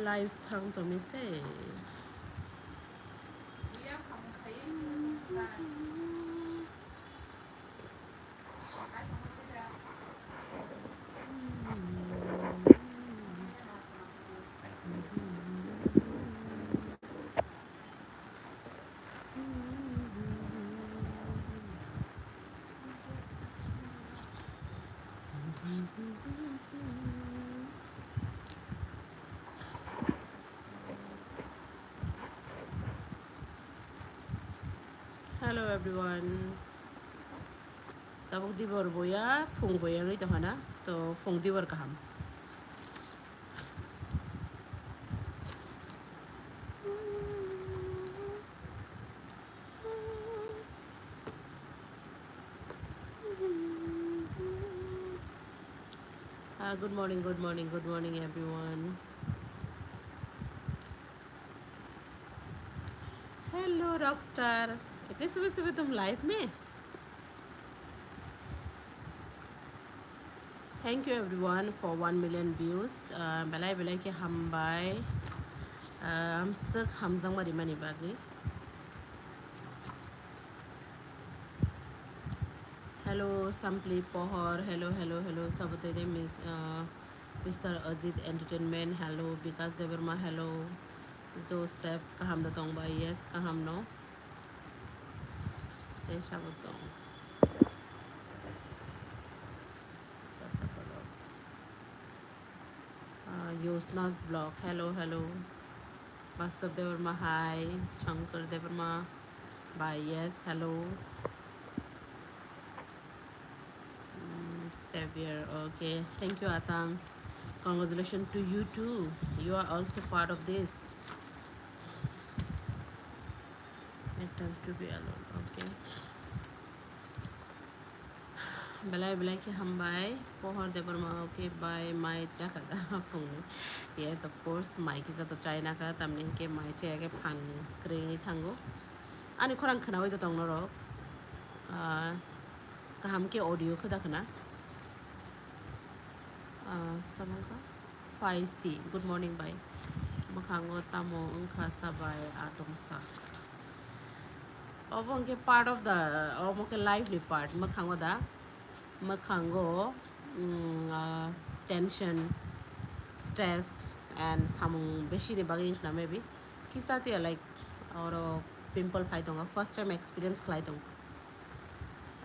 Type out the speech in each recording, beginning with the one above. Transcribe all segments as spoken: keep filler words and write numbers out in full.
Live thang tongmi se. Hello everyone. Tabuk dibor boya, phung boya wngwi tongkha na, to phung dibor kaham. Ah, good morning, good morning, good morning, everyone. Hello, Rockstar. इतने सुबह सुबह तुम लाइव में? Thank you everyone for one million views. Uh, belai belai khe hambai. Uh, amswk hamjakma rimani bagwi. Hello, Sampli Pohor. Hello, hello, hello. Sabotede Miss, uh, Mister Ajit Entertainment. Hello, Bikas Debbarma. Hello, Joseph. Kaham da tongba? Yes, kaham no. Tei sabo tong. Uh, Yosna's Vlog. Hello, hello. Bastav Debbarma, hi. Shankar Debbarma, bye. Yes, hello. Mm, Xavier, okay. Thank you, Atang. Congratulations to you too. You are also part of this. Make time to be alone. Okay. Belai belai khe hambai. Pohor Debbarma, okay, bye. Mai chakha da phungni? Yes, of course, mai kisa to chaina kha, tamni hinkhe mai chaya khe phan kwrwi wngwi thango. Ani khorang khwnawi to tong norok. Ah, kaham khe audio khe da khwna. Ah, samung kha? Faisi, good morning bai. Mwkhango tamo wngkha sa bai, atongsa. Obo hwnkhe part of the, obo hwnkhe life ni part, mwkhango da. Mwkhango, mm, ah, tension, stress and samung besi ni bagwi wngkha na maybe. Kisa tiya like oro pimple phai tongo, first time experience khlai tongo.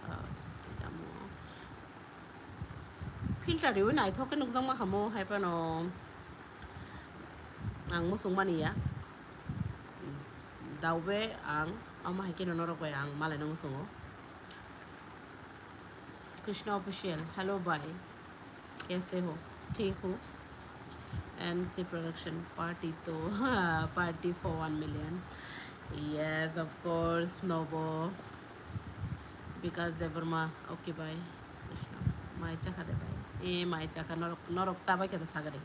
Ah, tamo. Filter riwi naithok khe nukjakma kha mo, hai phano ang muchung mani ya. Daube ang, omo hai kheno norok bai ang malaino muchungo. Krishna Official, hello bhai, kaise ho? Thik ho? N C Production, party to, party for one million. Yes, of course, nobo. Bikas Debbarma, okay bhai. Krishna, mai chakha de bhai. E mai chakha, norok, norok chabai khe to sagadi.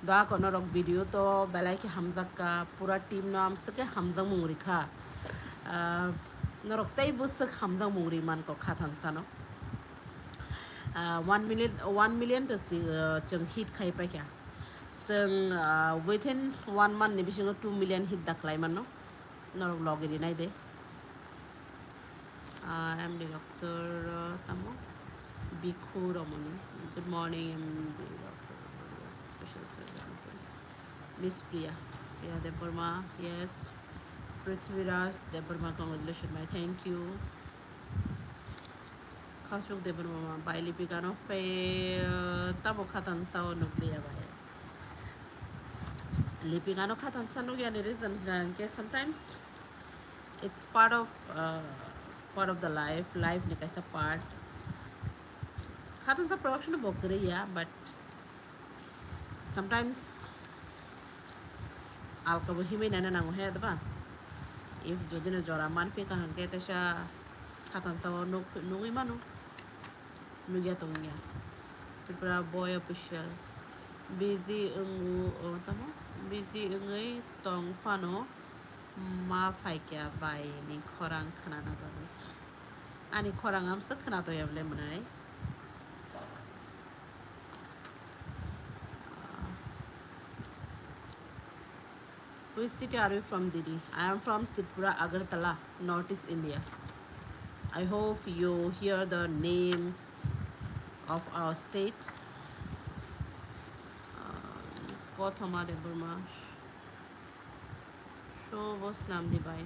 Doa ko norok video to belai khe hamjak kha, pura team no amswk khe hamjakmung rikha. Ah, norok tei bwswk hamjakmung ri mankha kha thansa no. Ah, one million, one million to si, ah, chwng hit khai paikha. Chwng, ah, within one month ni bisingo two million hit da khlai mano. Norok logi rinai de. Ah, M D Doctor, ah, tamo? Bikhu Romani. Good morning, M D Doctor. Special surgeon. Miss Priya. Priya Debbarma, yes. Prithviraj Debbarma, congratulations, my thank you. Khasuk Debbarma, bai Lipika no fe, tamo khatan sao nukliya bai. Lipika no khatan sa nukya ni reason hwnkhe sometimes it's part of, uh, part of the life, life ni kaisa part. Khatan sa production bo kwrwi ya, but sometimes alka bo himwi nana nango he, adaba? If jodi no jora manphi kaham khe, tesa khatan sao nuk, nugwi mano. Nugya tongya. Tripura Boy Official. Busy wngu, o, tamo? Busy wngwi tong phano ma phaikya bai ni khorang khnana bagwi. Ani khorang amswk khna toya bwle mwnai. Which city are you from, Didi? I am from Tripura, Agartala, Northeast India. I hope you hear the name of our state. Um, Kothoma Debbarma. Show bo swnam di bai.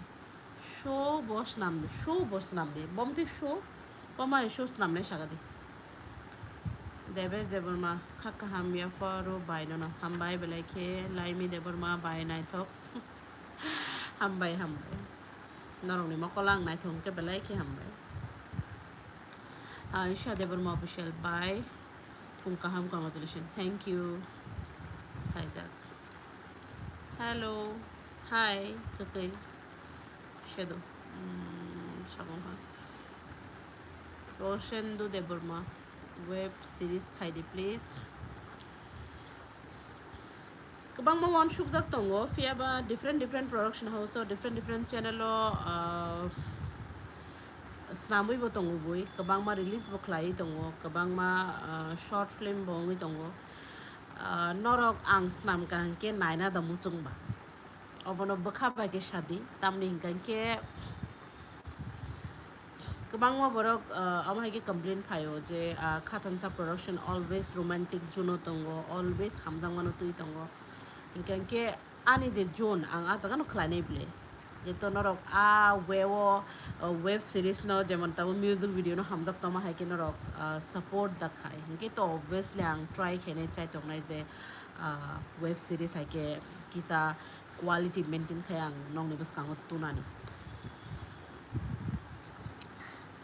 Show bo swnam di. Show bo swnam di. Bom twi show. Boma show swnam nai saga di. Debes Debbarma, kha kaham yapharo bai nono. Hambai belai khe Laimi Debbarma bai naithok. Hambai, hambai. Norokni mokol ang naithok hwnkhe belai khe hambai. Ah, Isha Debbarma official bai. Phung kaham, congratulations. Thank you. Saijak. Hello. Hi. Kwtwi. Shadow. Mm, sabong ha. Roshendu Debbarma. Web series khaidi, please. Kwbangma uansukjak tongo, phiyaba different different production house o, different different channel o, ah, swnamwi bo tongo bui, kwbangma release bo khlaiwi tongo, kwbangma, ah, short film bo wngwi tongo. Ah, norok ang swnamkha hwnkhe naina da muchungba. Obono bwkha bai khe sadi, tamni hwnkha hwnkhe kwbangma borok, ah, omo hai khe complain phaio je, ah, Khathansa production always romantic zone o tongo, always hamjakmano twi tongo. Hwnkha hwnkhe ani je zone ang ah jagano khlainai bwle. Jeto norok a web o, ah, web series no jemon tamo music video no hamjak tongma hai khe norok, ah, support da khai. Hwnkhe to obviously ang try khainai chai tongnai je, ah, web series hai khe kisa quality maintain khai ang nokni bwskango tunani.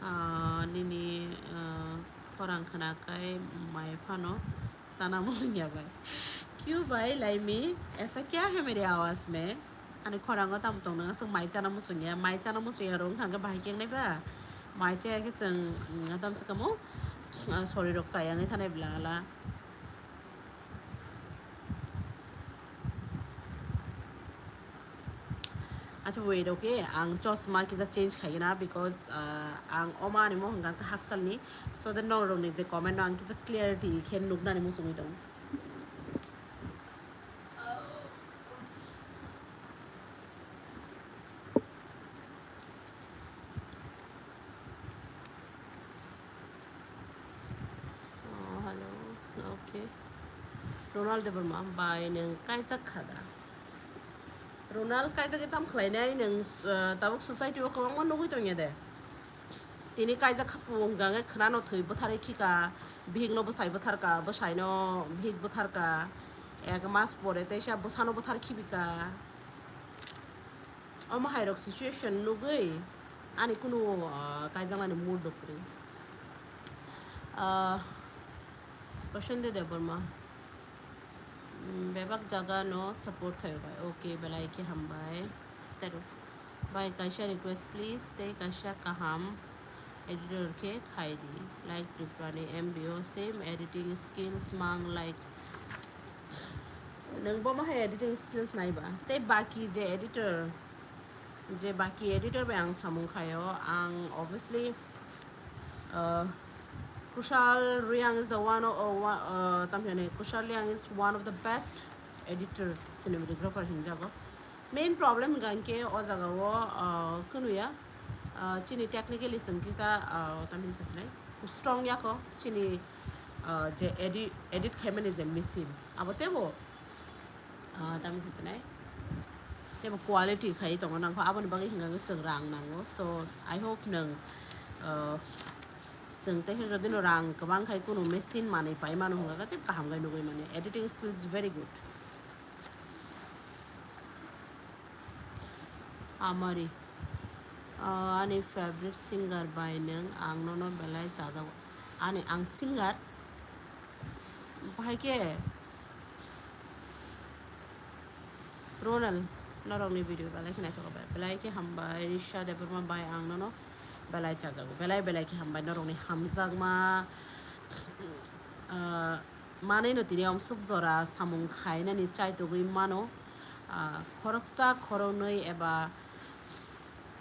Ah, nini, ah, khorang khna kai mai phano chana muchung ya bai. Kyu bai Laimi, aisa kya hai mere awaaz mein? Ani khorango tamo tong nang aswk mai chana muchung ya, mai chana muchung ya rong hangke bahai keng nai ba? Mai chaya khe chwng, mm, tam se kamo, ah, sori rok chaya ngai thanai bla ala. Acha wait, okay, ang chosma kisa change khaigena because, ah, ang oma ni mohang kha haksalni, so then norokni je comment no ang kisa clarity khe nuknani muchungwi tongo. Oh, hello. Okay. Ronald Debbarma, bai nwng kaijak kha da? Ronald kaijak khe tam khlainai nwng, uh, tabuk society o kwbangma nugwi tongya de. Tini kaijak kha phung hwnkha khe khwnano thwi bwtharwi khika, bihikno bwsai bwtharka, bwsaino bihik bwtharka, ek mas pore teisa bwsano bwthar khibika. Omo hai rok situation nugwi ani kunu, ah, kaijaknani mood rok kwrwi. Ah, Roshan Debbarma, mm, bebak jaga no support khayo bai. Okay, belai khe hambai. Seru. Bai, kaisa request please, tei kaisa kaham editor khe khai di. Like Tripurani M B O, same editing skills mang like. Nwng bo ma hai editing skills nai ba? Tei baki je editor, je baki editor bai ang samung khaio, ang obviously, uh, Kushal Reang is the one of, uh, one, uh, tamjani Kushal Reang is one of the best editor, cinematographer hinjago. Main problem hwnkha hwnkhe o jaga o, uh, kunu ya, uh, chini technically chwng kisa, uh, tamjani sasinai strong yako chini, uh, je edit, edit khaimani je machine abo tebo, ah, tamni sasinai. Tebo quality khai tongo nangkho, aboni bagwi hwnka khe chwng rang nango. So, I hope nwng, ah, chwng teisa jodi no rang kwbang khai kunu machine manwi pai mano hwnka khe tei kaham khai nugwi mani. Editing skills very good. Amari. Ah, ani favorite singer bai nwng ang nono belai chajago. Ani ang singer? Bahai khe Ronald, norokni video belai khe naithok bai. Belai khe hambai, Risha Debbarma bai ang nono belai chajago. Belai belai khe hambai norokni hamjakma, ah, manwi no tini omswk jora samung khainani chaitugwi mano. Ah, khoroksa, khoroknwi eba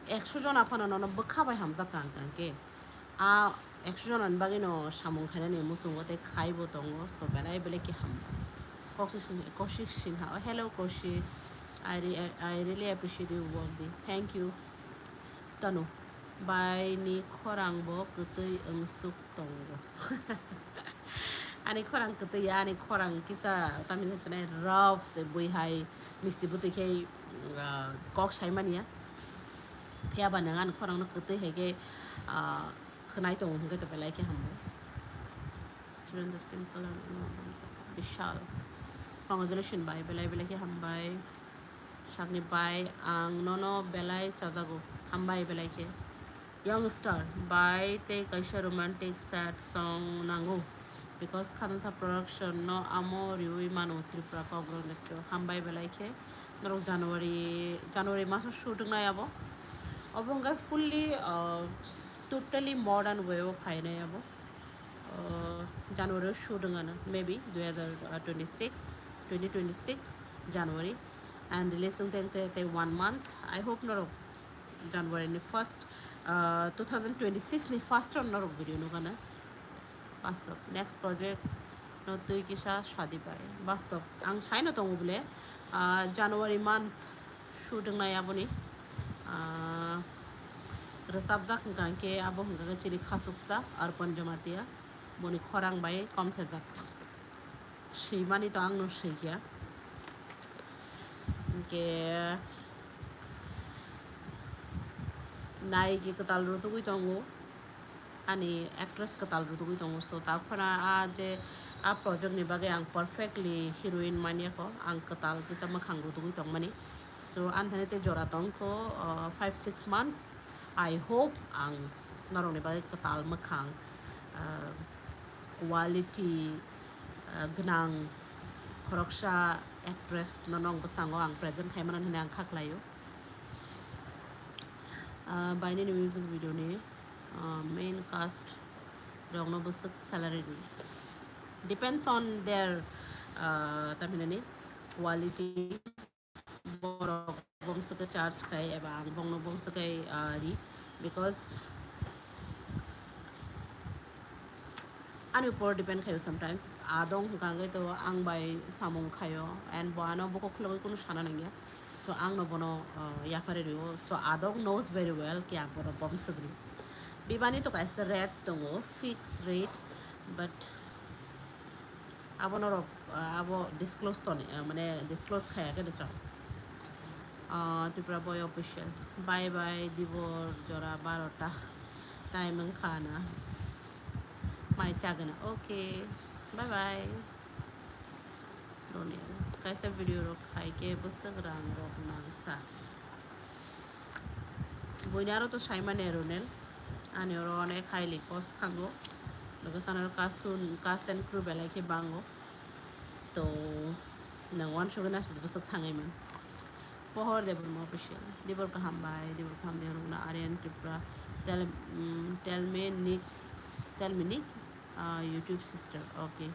ekso jona phano nono bwkha bai hamjak kang kang khe. A ekso jona ni bagwi no samung khainani muchungo tei khaibo tongo, so belai belai khe hambai. Kaushik Sin-, Kaushik Sinha, oh, hello Kaushik. I, re- I really appreciate your work, di. Thank you. Tanu, bai ni khorang bo kwtwi wngsuk tongo. Ani khorang kwtwi ya, ani khorang kisa tamni hwnwi rough se bui hai misti bwtwi khe, ah, kok sai mani ya. Phiya ba nwng ani khorang no kwtwi hai khe, ah, khwnai tongo hwnkhe to belai khe hambai. Surendra Singh Kalan, Bishal. Congratulations bai, belai belai khe hambai. Sakni bai, ang nono belai chajago. Hambai belai khe. Youngster, bai tei kaisa romantic sad song nango. Because Khatansa Production no amo riwi mano Tripura Kokborok District. Hambai belai khe. Norok January, January maso shoot wngnai abo. Obo hwnkhe fully, uh, totally modern way o phainai abo. Uh, January o shoot wngano, maybe dui hazar twenty-six, twenty twenty-six January, and release wngte wngte tei one month. I hope norok January ni first, uh, two thousand twenty-six ni first round norok video nukana. Bastob, next project no twi kisa sadi bai. Bastob, ang saino tongo bole, ah, January month shoot wngnai aboni. Ah, rwchapjak hwnkha khe abo hwnkha khe chini khasuksa Arpan Jamatia, boni khorang bai kom thajak. Swimani to ang no swikya. Hwnkhe nai khe kwtal rwtugwi tongo. Ani actress kwtal rwtugwi tongo, so ta phana a je a project ni bagwi ang perfectly heroine manya kho, ang kwtal kisa mwkhang rwtugwi tongmani. So ani thani tei jora tongkho, uh, five six months. I hope ang norokni bagwi kwtal mwkhang, uh, quality, uh, gwnang khoroksa actress no nong bwskango ang present khaimano hinwi ang kha khlaio. Uh, bainini music video ni, uh, main cast rokno bwswk salary di. Depends on their, uh, tamhinani quality. Borok bongso khe charge khai eba ang bongno bongso khe, uh, ri, because ani upor depend khaio sometimes. Adong hwnkha hwnkhe to ang bai samung khaio and bo ano bukhuk khulogwi kunu sana nangya. So ang no bono, uh, yapharwi rio. So adong knows very well ki ang bono bom swgri. Bibani to kaisa rate tongo, fixed rate, but abo norok, uh, abo disclose toni, uh, mane disclose khaya khe chwng. Uh, Tripura Boy Official. Bye bye, dibor jora barota. Time wngkha na. Mai chagana. Okay. Bye bye. Doniya. Kaisa video rok khai khe bwswk rang rok nangsa. Buini aro to saimani Ronel. Ani oro onek highly cost thango. Logo sana oro kasun, cast and crew belai khe bango. To nang uansugwi naisidi bwswk thangwi man. Pohor Debbarma Official. Dibor kaham bai, dibor kaham de rungna Aryan Tripura. Tell, mm, tell me Nick, tell me Nick, uh, YouTube sister. Okay.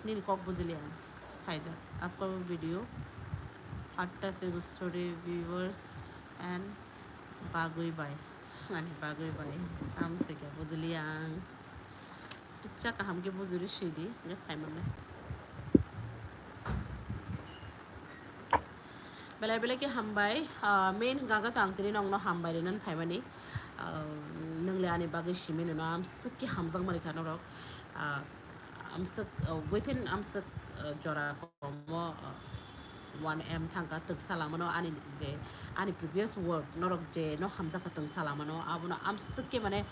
Nini kok bujili ang. Saijak. Upcoming video. Atta Singh story viewers and bagwi bai. Ani bagwi bai. Am se kya bujili ang. Kicha kaham khe bujuri sidi, hwnkhe sai mannai. Belai belai khe hambai, ah, main hwnkha khe to ang tini nokno hambai rinani phaimani. Ah, nwng le ani bagwi simi nono, amswk khe hamjakmani kha norok. Ah, amswk, ah, within amswk, ah, jora komo, ah, one M thangkha twngsa lamano ani je, ani previous work norok je no hamjakha twngsa lamano, abono amswk khe mane,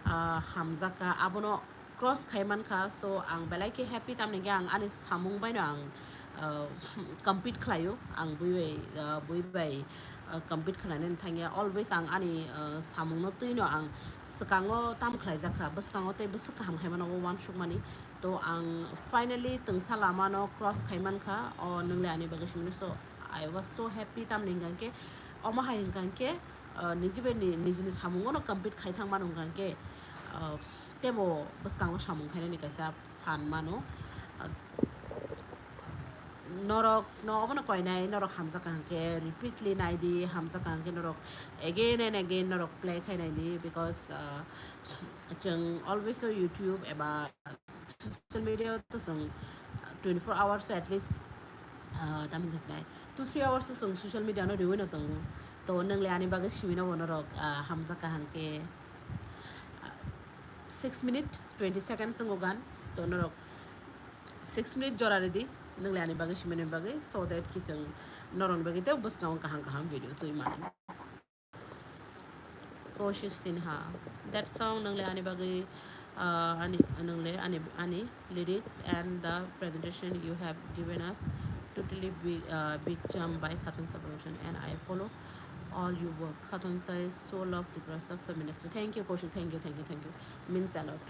ah, hamjakha, abono cross khai mankha. So ang belai khe happy, tamni hwnkhe ang ani samung baino ang, uh, compete khlaio, ang bui bai, uh, bui bai, uh, compete khlainani thangya. Always ang ani, uh, samungno twino ang swkango tam khlaijakha, bwskango tei bwswk kaham khaimano o uansukmani. To ang finally twngsa lamano cross khai mankha, o nwngle ani bagwi simi. So I was so happy, tamni hwnkha khe omo hai hwnkha khe, uh, niji bai ni, nijini samungono compete khai thang mano hwnkha khe, uh, tebo bwskango samung khainani kaisa phan mano. Ah, norok no obono koinai, norok hamjakha hwnkhe repeatedly naidi, hamjakha hwnkhe norok again and again norok play khainaidi, because, ah, chwng always no YouTube eba social media to chwng twenty-four hours at least, ah, tamni jasnai Two three hours o chwng social media no riwi no tongo. To nwng le ani bagwi simi no bo norok, ah, hamjak kaham khe, ah, six minute twenty seconds wngo gan. To norok six minute jora ridi, nwng le ani bagwi simi ni bagwi, so that ki chwng norok ni bagwi tei bwskango kaham kaham video twi mano. Kaushik Sinha. That song nang le ani bagwi, uh, ani, nang le ani, ani lyrics and the presentation you have given us totally big, uh, big jump by Khatansa Production, and I follow all your work. Khatansa is so love Tiprasa feminist. Thank you, Kaushik. Thank you, thank you, thank you. Means a lot.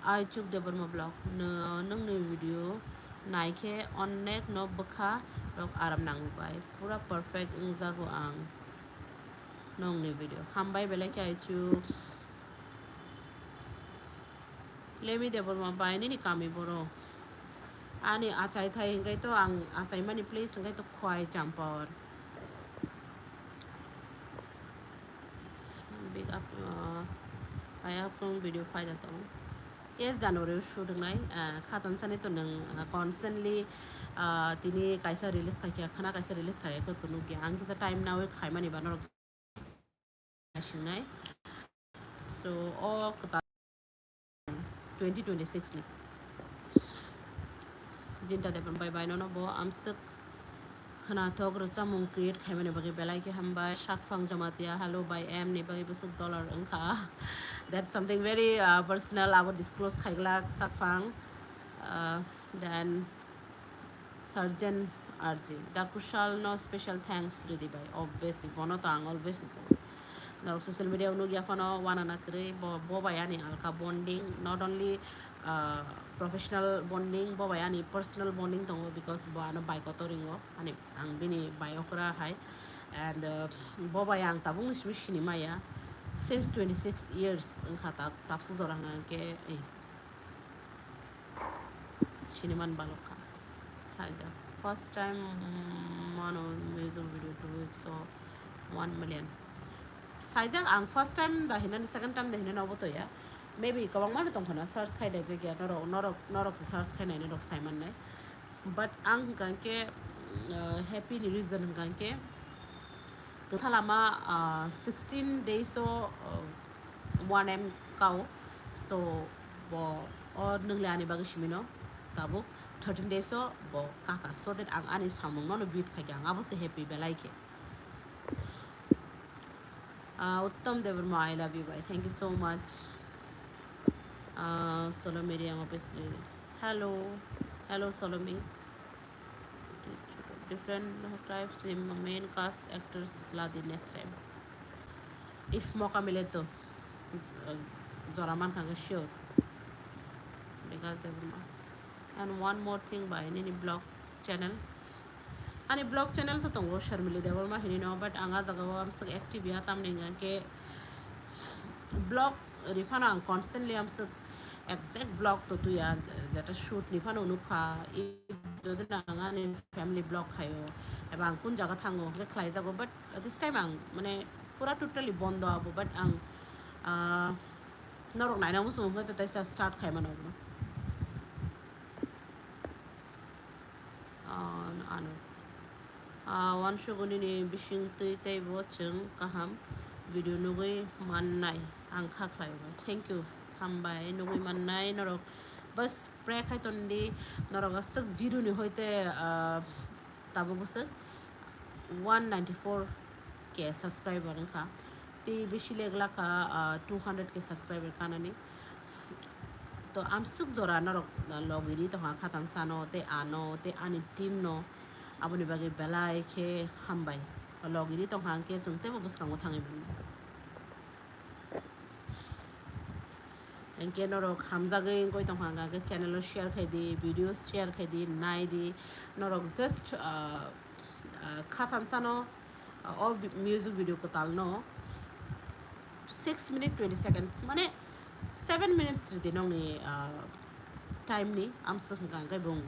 Aichuk Debbarma Vlog, no, nongni video naikhe onek no bwkha rok aram nango bai. Pura perfect wngjago ang nongni video. Hambai belai khe Aichuk. Lemi Debbarma bai nini kami boro. Ani achai thai hingkai to ang achai mani place hingkai to Khwai Champor. Big up, uh, I upload video faida tong. Yes, January shoot wngnai, uh, Khatansa ni to nang, uh, constantly, uh, tini kaisa release khaikha, khana kaisa release khaikha to nukya. Ang kisa time nawi khaimani ba norok singnai. So, o kwtal twenty twenty-six ni. Jinta Devan bai bai nono bo amswk khwnathok rwchapmung create khaimani bagwi belai khe hambai. Sakphang Jamatia, hello bai M ni bagwi bwswk dollar wngkha. That's something very, uh, personal, abo disclose khaiglak Sakphang. Uh, then Surgeon R J, the Kushal no special thanks ridi bai. Obviously, bono to ang always nukgo. Norok social media o nukya phano wanana kwrwi, bo, bo bai ani alka bonding, not only, uh, professional bonding, bo bai ani personal bonding tongo because bo ano bai kotor ringo, ani ang bini bai okra hai, and, uh, bo bai ang tabuk ni simi sinimaya since twenty-six years wngkha ta-, tabuk jora hwnkhe, eh, Siniman balok kha. Saijak. First time, mm, mano music video two weeks o one million. Saijak ang first time da hinani, second time da hinani obo to ya. Maybe kwbangma no tongkha na search khai dai jak ya norok, norok, norok se search khai nai norok sai mannai. But ang hwnkha khe, uh, happy ni reason hwnkha khe Kwthalama, ah, sixteen days o, ah, one M kao. So, bo, o nwngle ani bagwi simino tabuk thirteen days o bo kaka. So that ang ani samung no beat khaikha, ang abo se happy belai khe. Ah, Uttam Debbarma, I love you, bhai. Thank you so much. Ah, Salome Reang, obviously. Hello. Hello, Salome. Different tribes ni main cast actors ladi next time. If moka mile to, uh, jora mankha khe sure. Because Debbarma. And one more thing by nini vlog channel. Ani vlog channel to tongo Sharmili Debbarma hinino, but ang a jaga o amswk active ya, tamni hwnkhe vlog ri phano ang constantly amswk exact vlog to tuya, jeta shoot ni phano nukha, if jodi na ang ani family vlog khaio, eba ang kun jaga thango, hwnkhe khlai jago, but this time ang, mane, pura totally bondo abo, but ang, ah, norok naina muchungo hwnkhe to taisa start khaimano. Ah, ano. Ah, wansuguni ni bising twi tei bo chwng kaham video nugwi mannai ang kha khlai o. Thank you. Hambai nugwi mannai norok. Bas pray khai ton di norok aswk zero ni hoite, ah, tabuk bwswk one ninety four K subscriber wngkha. Tei bisi le glak kha, ah, two hundred K subscriber kanani. To amswk jora norok logiri tongkha Khatansa no, tei ano, tei ani team no, aboni bagwi belai khe hambai. Logiri tongkha hwnkhe chwng teibo bwskango thangwi mano. Hwnkhe norok hamjagwi wngwi tongkha hwnkhe channel o share khai di, video share khai di, nai di. Norok just, ah, ah, Khatansa no, ah, o vi-, music video kwtal no six minute twenty seconds, mane seven minutes ridi nongni, ah, time ni amswk hwnkha hwnkhe bung.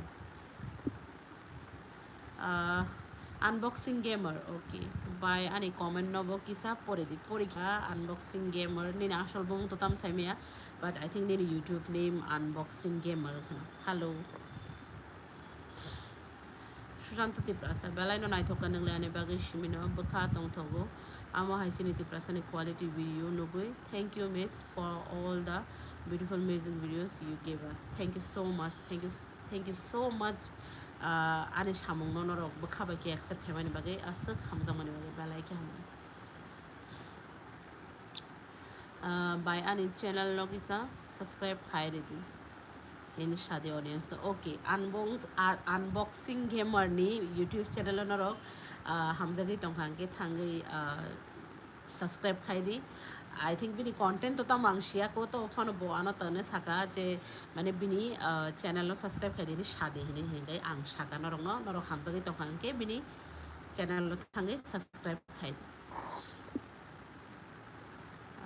Ah, Unboxing Gamer, okay. Bai ani comment no bo kisa pore di, pore kha Unboxing Gamer, nini asol bumung to tam sai maya, but I think nini YouTube name Unboxing Gamer khna. Hello. Susanto Tiprasa, belai no naithok kha nwng le ani bagwi simi no bwkha tongthogo. Amo hai chini Tiprasa ni quality video nugwi. Thank you, miss, for all the beautiful music videos you gave us. Thank you so much. Thank you, thank you so much. Ah, ani samung no norok bwkha bai khe accept khaimani bagwi, aswk hamjakmani bagwi belai khe hambai. Ah, bai ani channel no kisa subscribe khai ridi. Hini sadi audience to. Okay, unbox-, ah, unboxing gamer ni YouTube channel o norok, ah, hamjagwi tongkha hwnkhe thangwi, ah, subscribe khai di. I think bini content to tamo ang siya ko to phano bo ano tane saka je mane bini, ah, channel no subscribe khai di hini sadi hini hingkai ang saka norok no, norok hamjagwi tongkha hwnkhe bini channel no thangwi subscribe khai di.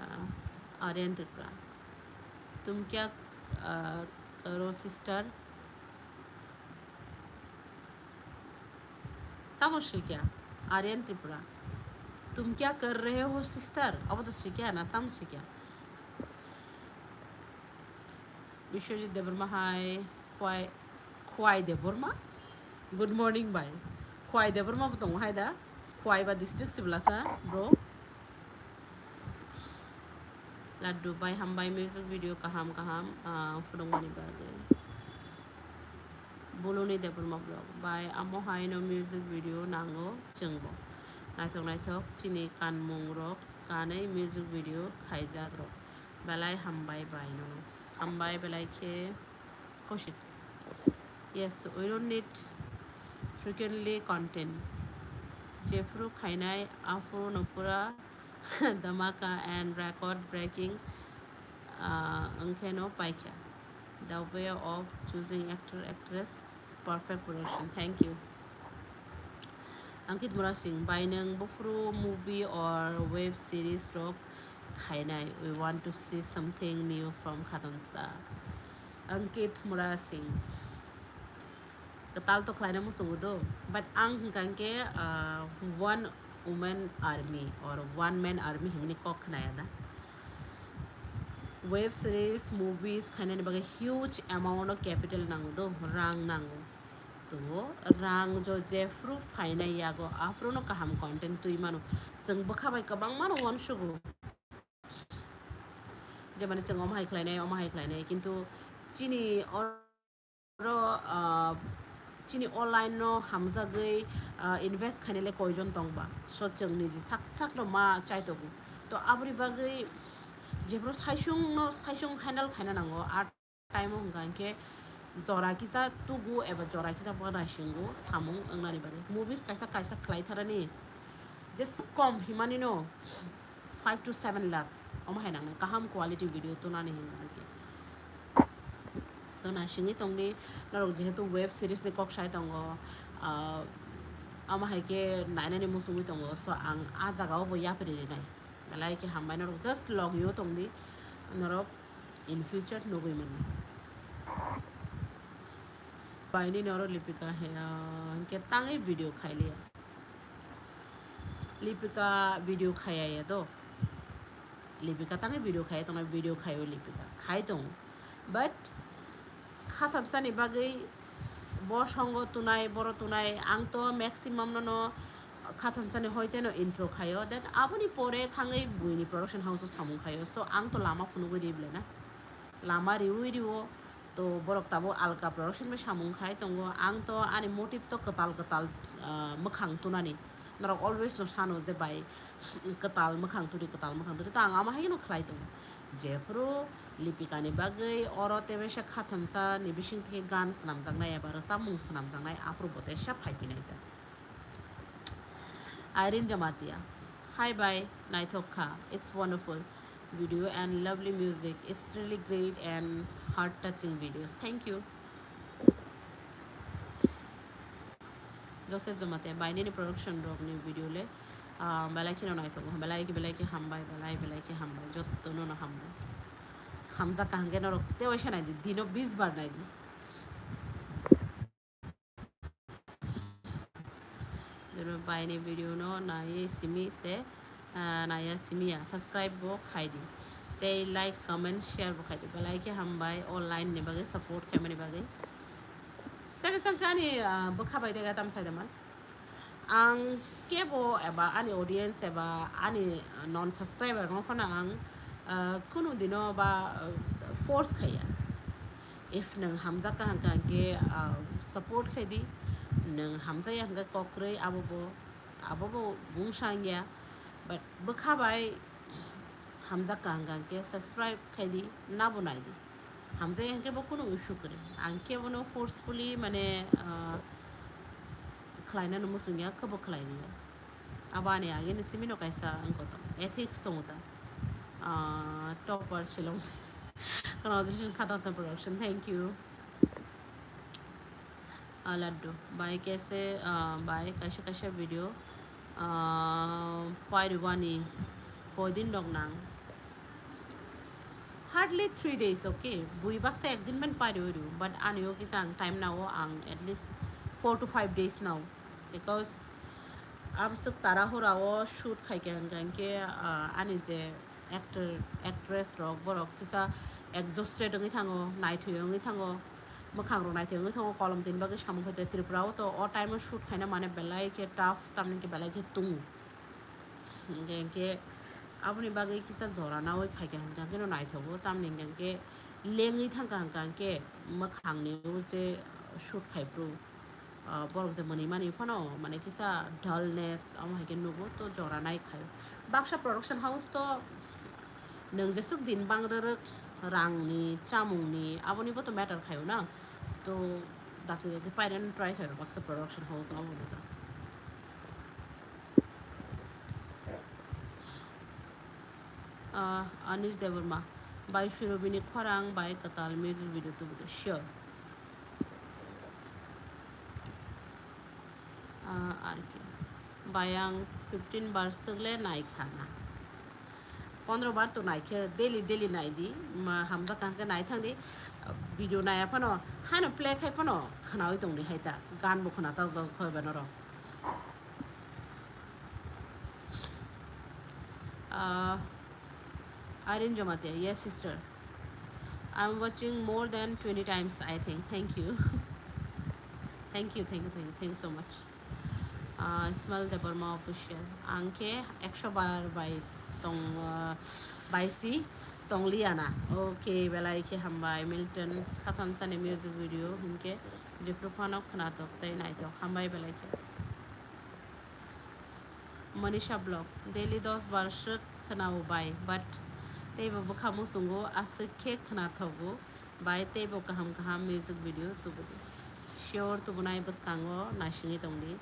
Ah, Aryan Tripura. तुम क्या, ah, करो sister? Tamo sikya? Aryan Tripura. तुम क्या कर रहे हो sister? Abo to sikya na, tamo sikya? Biswajit Debbarma hai, Khwai, Khwai Debbarma? Good morning bai. Khwai Debbarma bo tongo hai da? Khwai ba district siblasa, bro? Laddu bai hambai music video kaham kaham, ah, phunukmani bagwi. Buluni Debbarma vlog bai amo hai no music video nango chwngbo. Naithok naithok chini kanmung rok kanwi music video khaijak rok. Belai hambai bai nono. Hambai belai khe kosit. Yes, we don't need frequently content. Jephru khainai aphuru no pura dhamaka and record breaking, ah, wngkhe no paikha. The way of choosing actor, actress, perfect production. Thank you. Ankit Murasing, bai nwng buphuru movie or web series rok khainai? We want to see something new from Khatansa. Ankit Murasing. Kwtal to khlaina muchungo do, but ang hwnkha hwnkhe, ah, one woman army or one man army hwnmani kok khnaya da. Web series, movies khainani bagwi huge amount of capital nango do, rang nango. To rang jo jephru phainai yago, aphuru no kaham content twi mano. Chwng bwkha bai kwbangma no uansugo. Je mane chwng omo hai khlainai, omo hai khlainai, kintu chini or-, oro, ah, chini online no hamjagwi, ah, invest khainai le koijon tongba? So chwng niji sak sak no ma chaitogo. To aboni bagwi jephru saisung no saisung handle khaina nango. Ar time o hwnkha hwnkhe jora kisa tugu eba jora kisa bo naisingo samung wngnani bagwi. Movies kaisa kaisa khlai tharani je kom himani no five to seven lakhs omo hai nangnai kaham quality video tunani hwnkha hwnkhe. So naisingwi tongdi norok jehetu web series ni kok sai tongo, ah, omo hai khe nainani muchungwi tongo, so ang ah jaga o bo yapri rinai. Belai khe hambai norok just logi o tongdi norok. In future nugwi mano. Baini noro Lipika he, ah, hwnkhe tangwi video khailiya. Lipika video khaya ya do. Lipika tangwi video khaya tongna video khayo Lipika. Khai tong. But khathansani bagwi bo songo tunai, boro tunai, ang to maximum no, no khathansani hoite no intro khayo. Then aboni pore thangwi buini production house o samung khayo. So ang to lama phunugwi ri bwlai na. Lama riwi rio, to borok tabuk alka production bai samung khai tongo. Ang to ani motive to kwtal kwtal, ah, mwkhang tunani. Norok always no sano je bai kwtal mwkhang turi, kwtal mwkhang turi. To ang ama hai no khlai tongo. Jephru Lipika ni bagwi oro tebesa khathansa ni bising thwi gan swnamjaknai eba rwchapmung swnamjaknai aphuru bo tesa phai phinai ta. Irene Jamatia. Hi bai, naithok kha. It's wonderful video and lovely music. It's really great and heart touching videos. Thank you. Joseph Jamatia, bai nini production rok ni video le, ah, belai kheno naithok, belai khe, belai khe hambai, belai, belai khe hambai, jotto no no hambai. Hamjak kaham khe norok tewaisa naidi, dino bis bar naidi. Jono baini video no nai simi se, ah, naiya simi ya, subscribe bo khai di. Tei like, comment, share bo khai di. Belai khe hambai, online ni bagwi support khaimani bagwi. Tei sangkhe ani, ah, bwkha bai tei tam sai da man. Ang kebo eba ani audience eba ani non subscriber no phano ang, ah, kunu dino ba, ah, force khaiya. If nwng hamjak ka hwnkha hwnkhe, ah, support khai di, nwng hamjaya hwnkhe kok kwrwi abo bo, abo bo bung sangya. But bwkha bai hamjak ka hwnkha hwnkhe subscribe khai di, nabo nai di. Hamjaya hwnkhe bo kunu issue kwrwi. Ang khe bono forcefully mane, ah, khlainani muchungya, khe bo khlai riya. Abo ani agini simi no kaisa wngkha to. Ethics tongo ta. Ah, topper Shillong. Congratulations, Khatan Production. Thank you. Ah, Laddu. Bai kaise, ah, bai kaisa kaisa video, ah, pairwani hoidin rok nang. Hardly three days, okay? Bui baksa ekdin ban pairwi rw. But ani o kisa ang time nao, ang at least four to five days nao. Because abswk tarahura o shoot khaikha hwnkha hwnkhe, ah, ani je actor, actress rok, borok kisa exhausted wngwi thango, naithoi wngwi thango, mwkhang rok naithoi wngwi thango, kolom tini bagwi samung khaitwi. Tripura o to o time o shoot khaina mane belai khe tough, tamni khe belai khe tungo. Hwnkhe, hwnkhe aboni bagwi kisa jora nawi khaikha hwnkha hwnkhe no naithogo, tamni hwnkha hwnkhe lengwi thangkha hwnkha hwnkhe mwkhangni o je shoot khai phuru. Ah, borok je mwnwi mani phano, mane, kisa dullness, omo hai khe nugo, to jora nai khaio. Baksa production house to nwng jeswk din bang rwrwk, rangni, chamungni, aboni bo to matter khaio na. To dakti dakti painani try khaio baksa production house omo no. Ah, Anish Debbarma, bai Surabhini khorang bai kwtal music video tubugo, sure. Ah, ar ki. Bai ang fifteen bar swk le nai kha na. Pondro bar to nai khe daily, daily nai di. Ma hamjak kha khe nai thang di. Video nai phano, hano play khai phano khnawi tong di hai ta. Gan bo khna tak jok khoi ba norok. Uh, Irene Jamatia, yes, sister. I'm watching more than twenty times, I think. Thank you. Thank you, thank you, thank you. Thank you so much. Uh, Ismail Debbarma Official. Ang khe ekso bar bai tong, uh, bai si tong liya na. Okay, belai khe hambai. Milton Khathamsani music video hinkhe jephru phano khnatok tei naitok. Hambai belai khe. Manisha Vlog, daily dos bar swk khwnao bai, but teibo bwkha muchungo aswk khe khwnathogo bai, teibo kaham kaham music video tubudi. Sure tubunai bwskango naisingwi tongdi.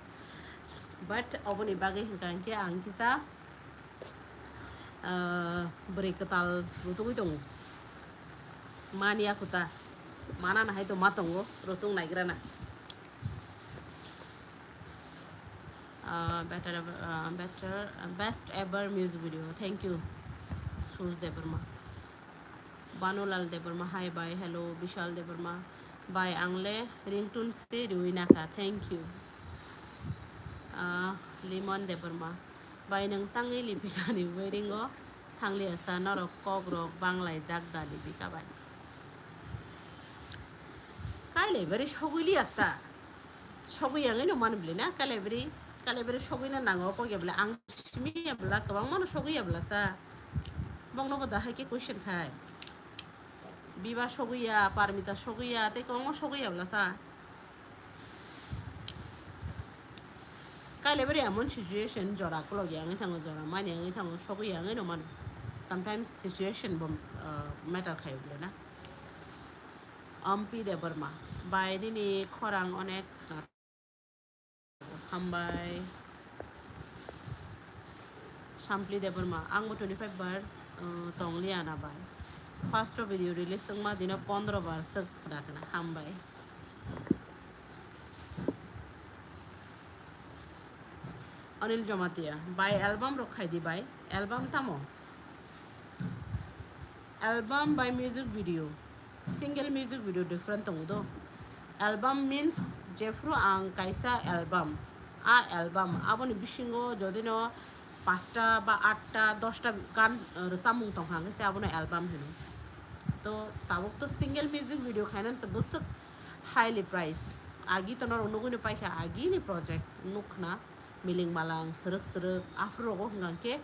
But oboni bagwi hwnkha hwnkhe ang kisa, ah, bwrwi kwtal rutugwi tongo. Mani akhuta. Manana hai to ma tongo, rutung naigrana. Uh, better, ever- uh, better, uh, best ever music video. Thank you, Surj Debbarma. Banulal Debbarma, hi, bye. Hello, Bishal Debbarma. Bye, ang le ringtone se riwi nakha. Thank you. Uh, Limon Debbarma. Bye, nwng tangwi Lipikani wedding o thangli asa norok kok rok banglaijak da Lipika bai. Kailai bari sogwi liya ta. Sogwi yangwi no mano bwle na, kalebri, kalebri sogwi na nango, kok ya bwle ang simi ya bwla, kwbang mano sogwi ya bwla sa. Bongno bo da hai khe question khai. Biba sogwi ya, Parmita sogwi ya, tei kwbangma sogwi ya bwla sa. Kalebri emon situation jora kolok ya wngwi thango, jora mani ya wngwi thango, sogwi ya wngwi no mano. Sometimes situation bo, uh, matter khai bwle na. Ampi Debbarma, bai nini khorang onek hambai. Sampli Debbarma, ang bo twenty five bar, uh, tongli ana bai. First video release wngma dino pondro bar swk khna khna hambai. Anil Jamatia, bai album rok khai di bai. Album tamo? Album bai music video. Single music video different tongo do. Album means jephru ang kaisa album, a album aboni bisingo jodi no pasta ba atta dosta gan, uh, rwchapmung tongkha hwnkhe se abono album hino. To tabuk to single music video khainani se bwswk highly price. agi to norok nugwi no paikha, agini project nukkhna, miling malang, srwk srwk, aphuru rogo hwnkha khe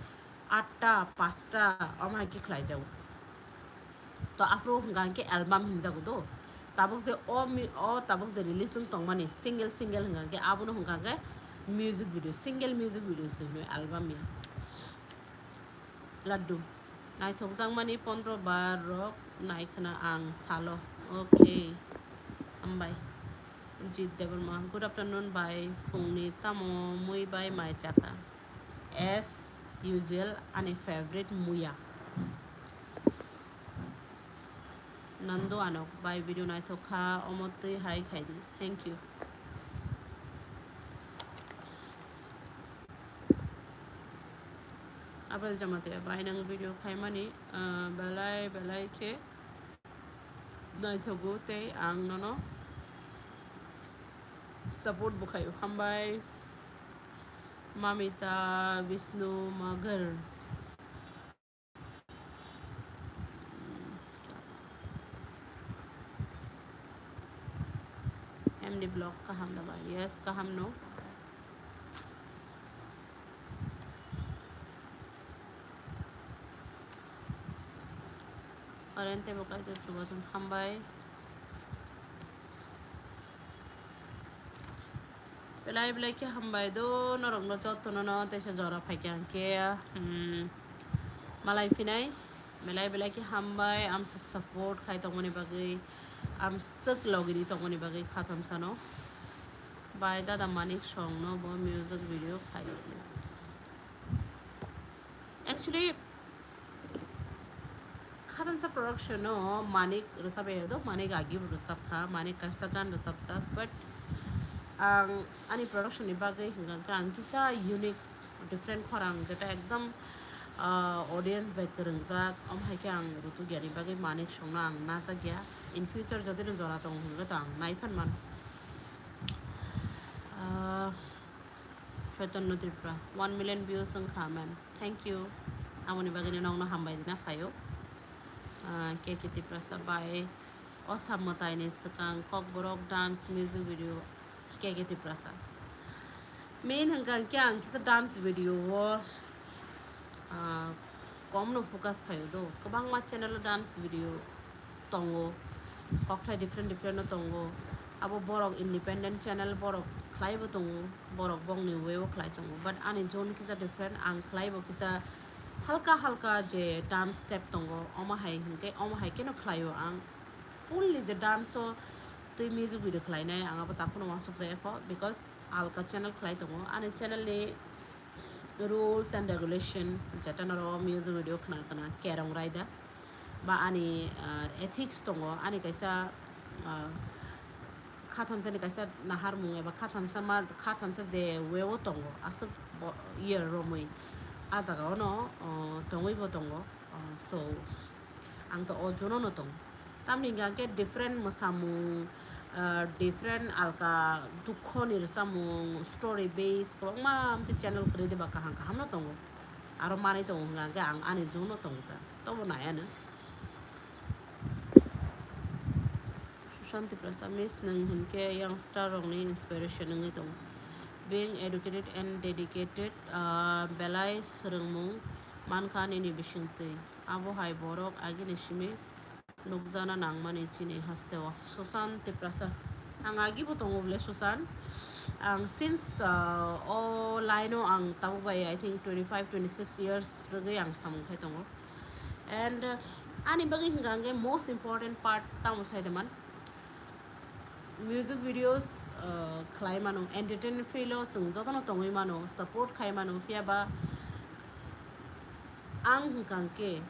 atta, pasta, omo hai khe khlai jago. To aphuru hwnkha khe album hinjago do. Tabuk je o mi-, o tabuk je release wng tongmani single single hwnkha khe abono hwnkha khe music video, single music video se hwnwi album ya. Laddu. Naithokjakmani pondro bar rok naikhwna ang salo. Okay. Hambai. Jit Debbarma. Good afternoon bai. Phungni tamo mui bai mai chakha? As usual, ani favorite muya. Nando Anok bai video naithok kha, omo twi hai khai di. Thank you. Abel Jamatia bai nang video khaimani, ah, belai belai khe naithogo tei ang nono support bo khaio. Hambai Mamita Vishnu Magar. M D Block kaham da ba? Yes, kaham no. Orente bo kaijak chubatung hambai. Belai belai khe hambai do norokno jotono no teisa jora phaikha hwnkhe, hmm, malai phinai belai belai khe hambai, amswk support khai tongmani bagwi, amswk logini tongmani bagwi khathamsano. Bai dada Manik songno bo music video khai please. Actually, Khathamsa production no Manik rwchapya do, Manik agi bo rwchapkha, Manik kaisa gan rwchapjak, but ang ani production ni bagwi hwnkha khe ang kisa unique, different khorang, jeta ekdom, ah, audience bai kwrwngjak, omo hai khe ang Rutugiani bagwi Manik songno ang najakya. In future jodi no jora tongo hwnkhe to ang naiphan man. Ah, Choitonno Tripura, one million views wngkha, man. Thank you. Aboni bagwino nokno hambai rina phaio. Ah, K K Tiprasa bai Osa mwtaini swkang Kokborok dance music video K K Tiprasa. Main hwnkha khe ang kisa dance video o, ah, komno focus khaio do. Kwbangma channel o dance video tongo, kokthai different different no tongo. Abo borok independent channel borok khlai bo tongo, borok bongni way o khlai tongo. But ani zone kisa different, ang khlai bo kisa halka halka je dance step tongo, omo hai hwnkhe, omo hai kheno khlaio ang. Fully je dance o twi music video khlainai, ang abo takhwno uansuk jaya kho, because alka channel khlai tongo. Ani channel ni rules and regulation, jeta norok music video khna khna kerong raida. Ba ani, ah, ethics tongo, ani kaisa, ah, khathamsani kaisa naharmung eba khathamsa ma, khathamsa je way o tongo, aswk bo, year romwi a jaga ono, oh, tongwi bo tongo. Oh, so, ang to o jono no tongo. Tamni hwnkha khe different mwsamung, ah, different alka dukho ni rwchapmung, story base kwbangma amtwi channel kwrwi de ba kaham kaham no tongo. Aro manwi tongo hwnkha khe ang ani jono tongo ta. Tobo nai ano. Sushant Tiprasa, Miss, nwng hinkhe youngster rokni inspiration wngwi tongo. Being educated and dedicated, ah, belai swrwngmung mankha nini bisingtwi. Abo hai borok agini simi nukjana nangmani chini hasteo. Sushant Tiprasa, ang agibo tongo bole Sushant. Ang since, ah, o line o ang tabuk bai, I think, twenty five, twenty six years rwgwi ang samung khai tongo. And, uh, ani bagwi hwnkha hwnkhe most important part tamo sai de man? Music videos, uh, khlai mano, entertainment field o chwng jotono tongwi mano, support khai mano, phiya ba ang hwnkha hwnkhe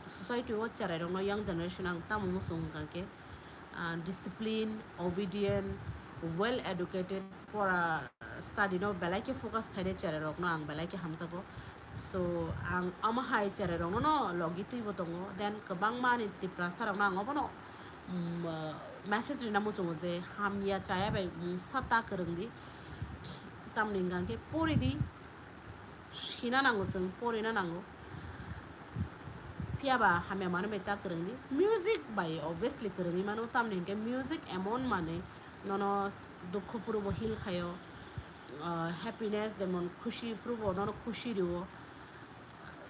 society o cherai rokno, young generation, ang tamo muchung hwnkha hwnkhe, ah, discipline, obedient, well educated, pora study no belai khe focus khainai cherai rokno ang belai khe hamjago. So, ang omo hai cherai rokno no logi twibo tongo. Then kwbangma ni Tiprasa rokno ang obono, mm, ah, message rina muchungo je hamya chaya bai, mm, sa ta kwrwng di. Tamni hwnkha khe pori di. Sina nango chwng, porina nango. Phiya ba hamya manwi bai ta kwrwng di. Music bai obviously kwrwngwi mano, tamni hwnkhe music emon manwi nono dukhu phuru bo heal khaio, ah, happiness jemon khushi phuru bo nono khushi rio.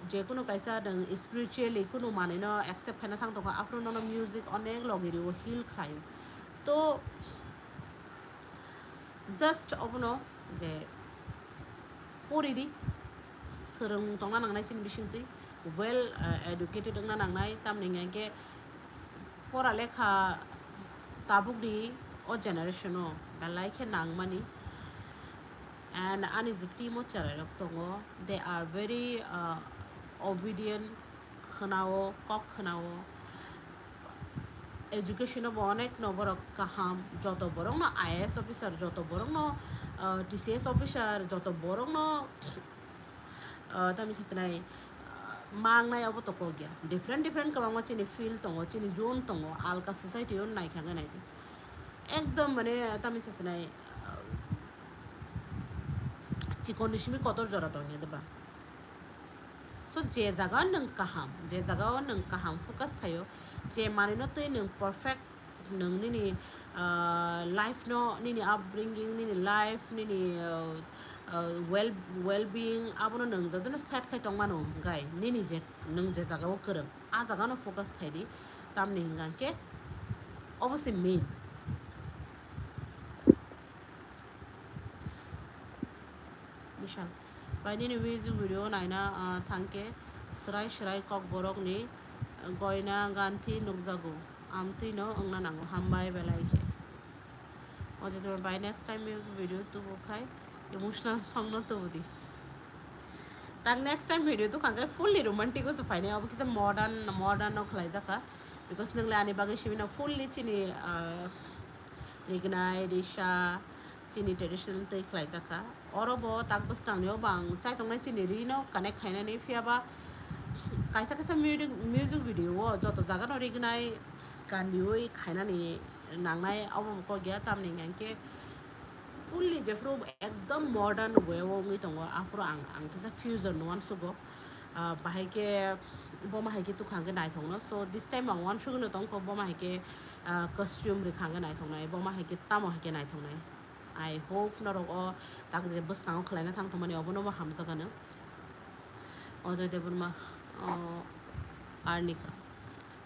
Je kunu kaisa nwng spiritually kunu manwi no accept khaina thang tongkha, aphuru nono music onek logi rio, heal khlaio. To just obono je pori di, swrwng tongna nangnai chini bisingtwi, well, uh, educated wngna nangnai, tamni hwnkhe pora lekha tabukni o generation o belai khe nangmani. And ani je team o cherai rok tongo, they are very, uh, obedient, khwnao, kok khwnao. Education o bo onek no borok kaham, joto borok no I A S officer, joto borok no, uh, T C S officer, joto borok no, uh, tamni sasinai, uh, mangnai obo to kok ya. Different, different kwbangma chini field tongo, chini zone tongo, alka society o naikha khe naidi. Ekdom mane tamni sasinai, uh, chikon ni simi kotor jora tongya de ba. So, je jaga nwng kaham, je jaga o nwng kaham focus khaio, je manwi no twi nwng perfect, nwng nini, ah, life no, nini upbringing, nini life, nini, ah, ah, well, well-being, abono nwng jotono set khai tongmano hwnkhe nini je, nwng je jaga o kwrwng, a jaga no focus khai di, tamni hwnkhe obo se main. Bishal. Bai nini music video naina, ah, thangkhe swrai swrai kokborokni, ah, goina ganthi nukjago. Amtwino wngna nango. Hambai belai khe. O je bai next time music video tubu khai emotional song no tubu di. Tak next time video tu khangkhe fully romantic o se phainai, obo kisa modern, modern no khlai jaka. Because nwngle ani bagwi simi no fully chini, ah, rignai, risa, chini traditional twi khlai jaka. Oro bo tak bwskang ni o bang chai tongnai chini ri no connect khainani, phiya ba kaisa kaisa music, music video o joto jaga no rignai kandiui khainani nangnai, obo bo kok ya, tamni hwnkhe fully jephuru ekdom modern way o wngwi tongo, aphuru ang, ang kisa fusion no uansugo. Ah, bahai khe boma hai khe tukha hwnkhe naithokno. So this time ang uansugwino tongkho boma hai khe, ah, costume rikha hwnkhe naithoknai, boma hai khe tamo hai khe naithoknai. I hope norok o tak je bwskango khwlaina thangthokmani obono bo hamjakgano. Ajoy Debbarma, oh, Arnika.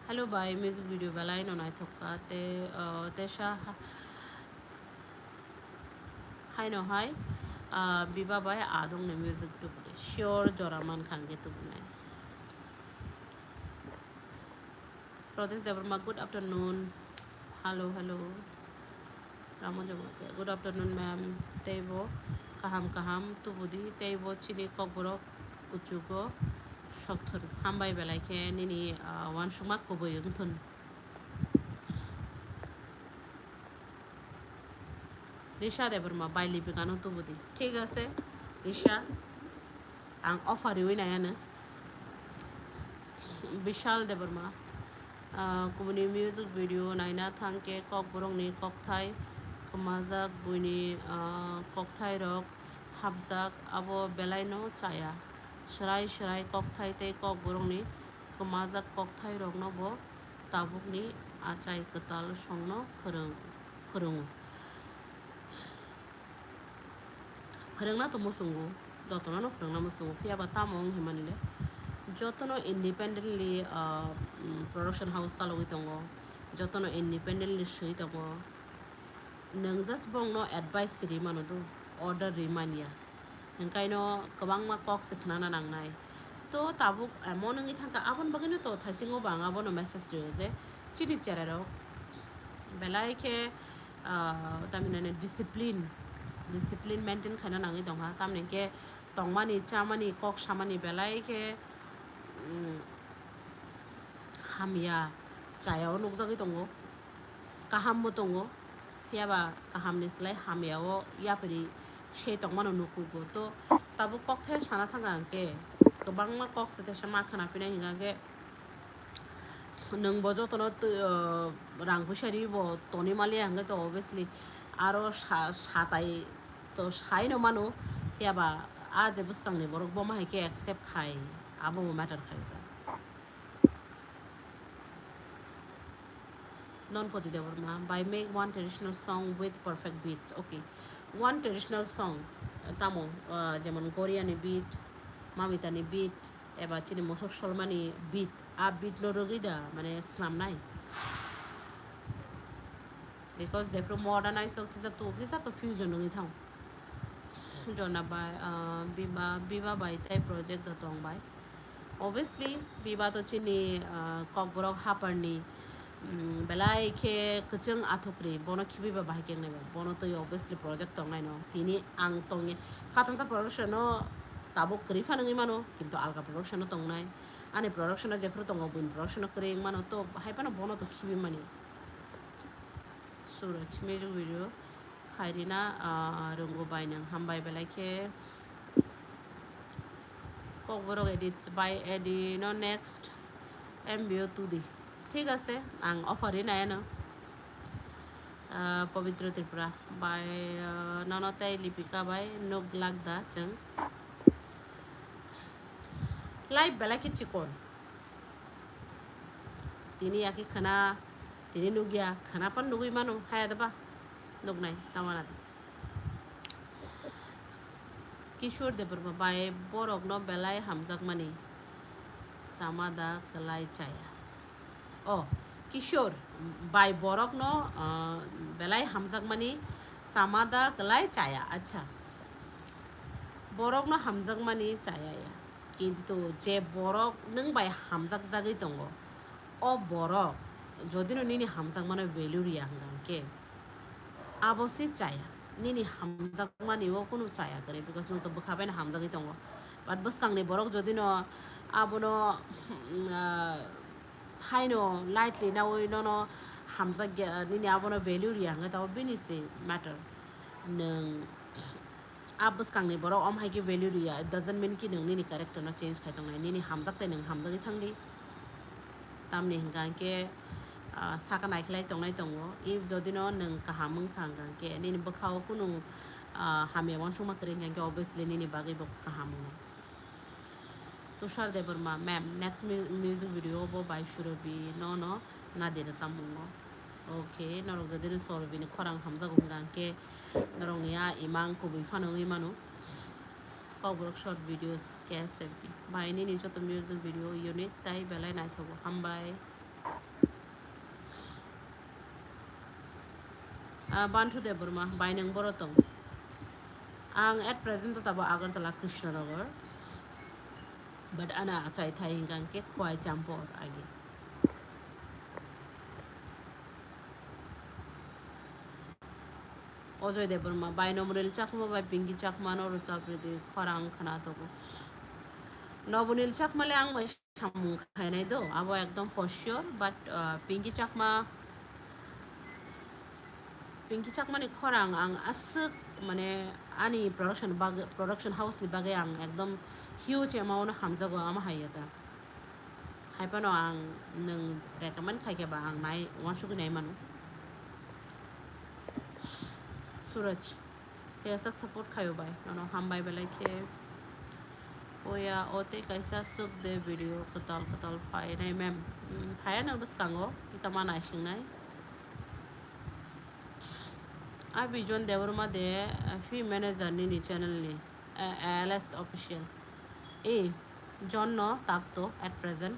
Hello bai, music video belai no naithok kha te, oh, tesa ha-, Haino hai, ah, Biba bai adong ni music tubudi. Sure jora man kha hwnkhe tubunai. Pradesh Debbarma, good afternoon. Hello, hello. Ramo Jamatia, good afternoon, ma'am. Teibo kaham kaham tubudi, teibo chini kokborok kuchugo sokthun. Hambai belai khe nini, ah, uansukma kubui wngthun. Risha Debbarma, bai Lipikano tubudi. Thik ase, Risha. Ang offer riwi nai ano. Bishal Debbarma, ah, kubuni music video naina thangkhe kokborokni kokthai kwmajak, buini, ah, kokthairok hapjak, abo belaino chaya. Swrai swrai kokthai tei kokborokni kwmajak kokthairokno bo tabukni achai kwtal songno phwrwng-, phwrwngo. Phwrwngna to muchungo, jotono no phwrwngna muchungo, phiya ba tamo wng himani le jotono independently, ah, mm, production house chalogwi tongo, jotono independently swi tongo. Nwng just bongno advice ri mano do, order ri manya. Hwnkhaino kwbangma kok se khnana nangnai. To tabuk emon wngwi thangkha, aboni bagwino to thaisingo bo ang abono message rio je chini cherai rok belai khe, ah, tamhinani discipline, discipline maintain khaina nangwi tongkha. Tamni hwnkhe tongmani, chamani, kok samani belai khe, mm, hamya chayao nukjagwi tongo, kahambo tongo, phiya ba kahamni slai hamyao yapri se tongmano nukugo. To tabuk kokthai sana thangkha hwnkhe kwbangma kok se teisa ma khna phinai hwnkha hwnkhe nwng bo jotono twi, ah, rang puisa riwi bo toni maliya hwnkhe to obviously aro sa-, satai to saino mano, phiya ba a je bwskangni borok bo ma hai khe accept khai, abo bo matter khai ta. Non Poti Debbarma, by make one traditional song with perfect beats. Okay, one traditional song, tamo, ah, jemon Goriani beat, Mamitani beat, eba chini Mosok Solmani beat, a beat no rwgwi da, mane swnamnai. Because jephru modernize o kisa to, kisa to fusion wngwi thang. Jona bai, ah, Biba, Biba bai tai project da tong bai. Obviously, Biba to chini, ah, Kokborok haparni, mm, belai khe kwchwng athukri, bono khibiba bahai khe wngnai ba. Bono twi obviously project tongnai no. Tini ang tongya, Khatangsa production no tabuk kwrwi phano wngwi mano, kintu alka production no tongnai. Ani production no jephru tongo, buini production no kwrwi wng mano, to hai phano bono to khibi mani. Suraj music video khairina, ah, rwngo bai nwng, hambai belai khe. Kokborok edit by edit no next M B O two D. Thik ase, ang offer rinai ano. Ah, Pabitra Tripura by, ah, nono tei Lipika by nuk glak da chwng. Life belai khe chikon. Tini ya khe khwna, tini nukya, khwna pan nugwi mano, haya da ba? Nuknai, tamana. Kishore Debbarma bai borokno belai hamjakmani chama da kwlai chaya. Oh, Kishore bai borokno, ah, belai hamjakmani chama da kwlai chaya. Acha. Borokno hamjakmani chaya ya. Kintu je borok nwng bai hamjakjagwi tongo, o borok jodino nini hamjakmano value riya hwnkha hwnkhe, abo se chaya. Nini hamjakmani o kunu chaya kwrwi, because nwng to bwkha bai no hamjagwi tongo. But bwskangni borok jodino abono, ah, haino lightly nawi nono hamjakya, nini abono value riya hwnkhe, tabo bini se matter. Nwng a bwskangni borok omo hai khe value riya, it doesn't mean ki nwng nini character no change khai tongnai, nini hamjak tei nwng hamjagwi thangdi. Tamni hwnkha hwnkhe, ah, saka naikhlai tongnai tongo. If jodi no nwng kaham wngkha hwnkha hwnkhe nini bwkhao kunu, ah, hamya uansukma kwrwi hwnkha hwnkhe obviously nini bagwi bo kaham wngnai. Tushar Debbarma, ma'am, next mu-, music video bo bai Surobi no no nadi rwchapmungo. Okay, norok jodi no Surobi ni khorang hamjago hwnkha hwnkhe norok ni a imang kubui phano wngwi mano. Kokborok short videos K S F B. Bai nini joto music video unique tai belai naithogo. Hambai. Ah, Banthu Debbarma, bai nwng boro tong? Ang at present to tabo Agartala Krishnanagar. But ana achai thai hwnkha hwnkhe Khowai Champor agi. Ojoy Debbarma, bai Nobonil Chakma bai Pinky Chakma no rwchap rwdi, khorang khna tongo. Nobonil Chakma le ang bai samung khainai do, abo ekdom for sure, but, uh, Pinky Chakma, Pinky Chakma ni khorang ang aswk, mane, ani production bag-, production house ni bagwi ang ekdom huge amount hamjago, ama hai ya ta. Hai phano ang nwng recommend khai khe ba ang nai, uansukgwi nai mano. Suraj, khe sak support khaio bai, nono hambai belai khe. Oya, o tei kaisa suk de video kwtal kwtal phai nai mem. Hmm, phaiya nang bwskango, kisa ma naisingnai. A Bijon Debbarma de, uh, fee manager nini channel ni, uh, L S official. E, John no takto at present.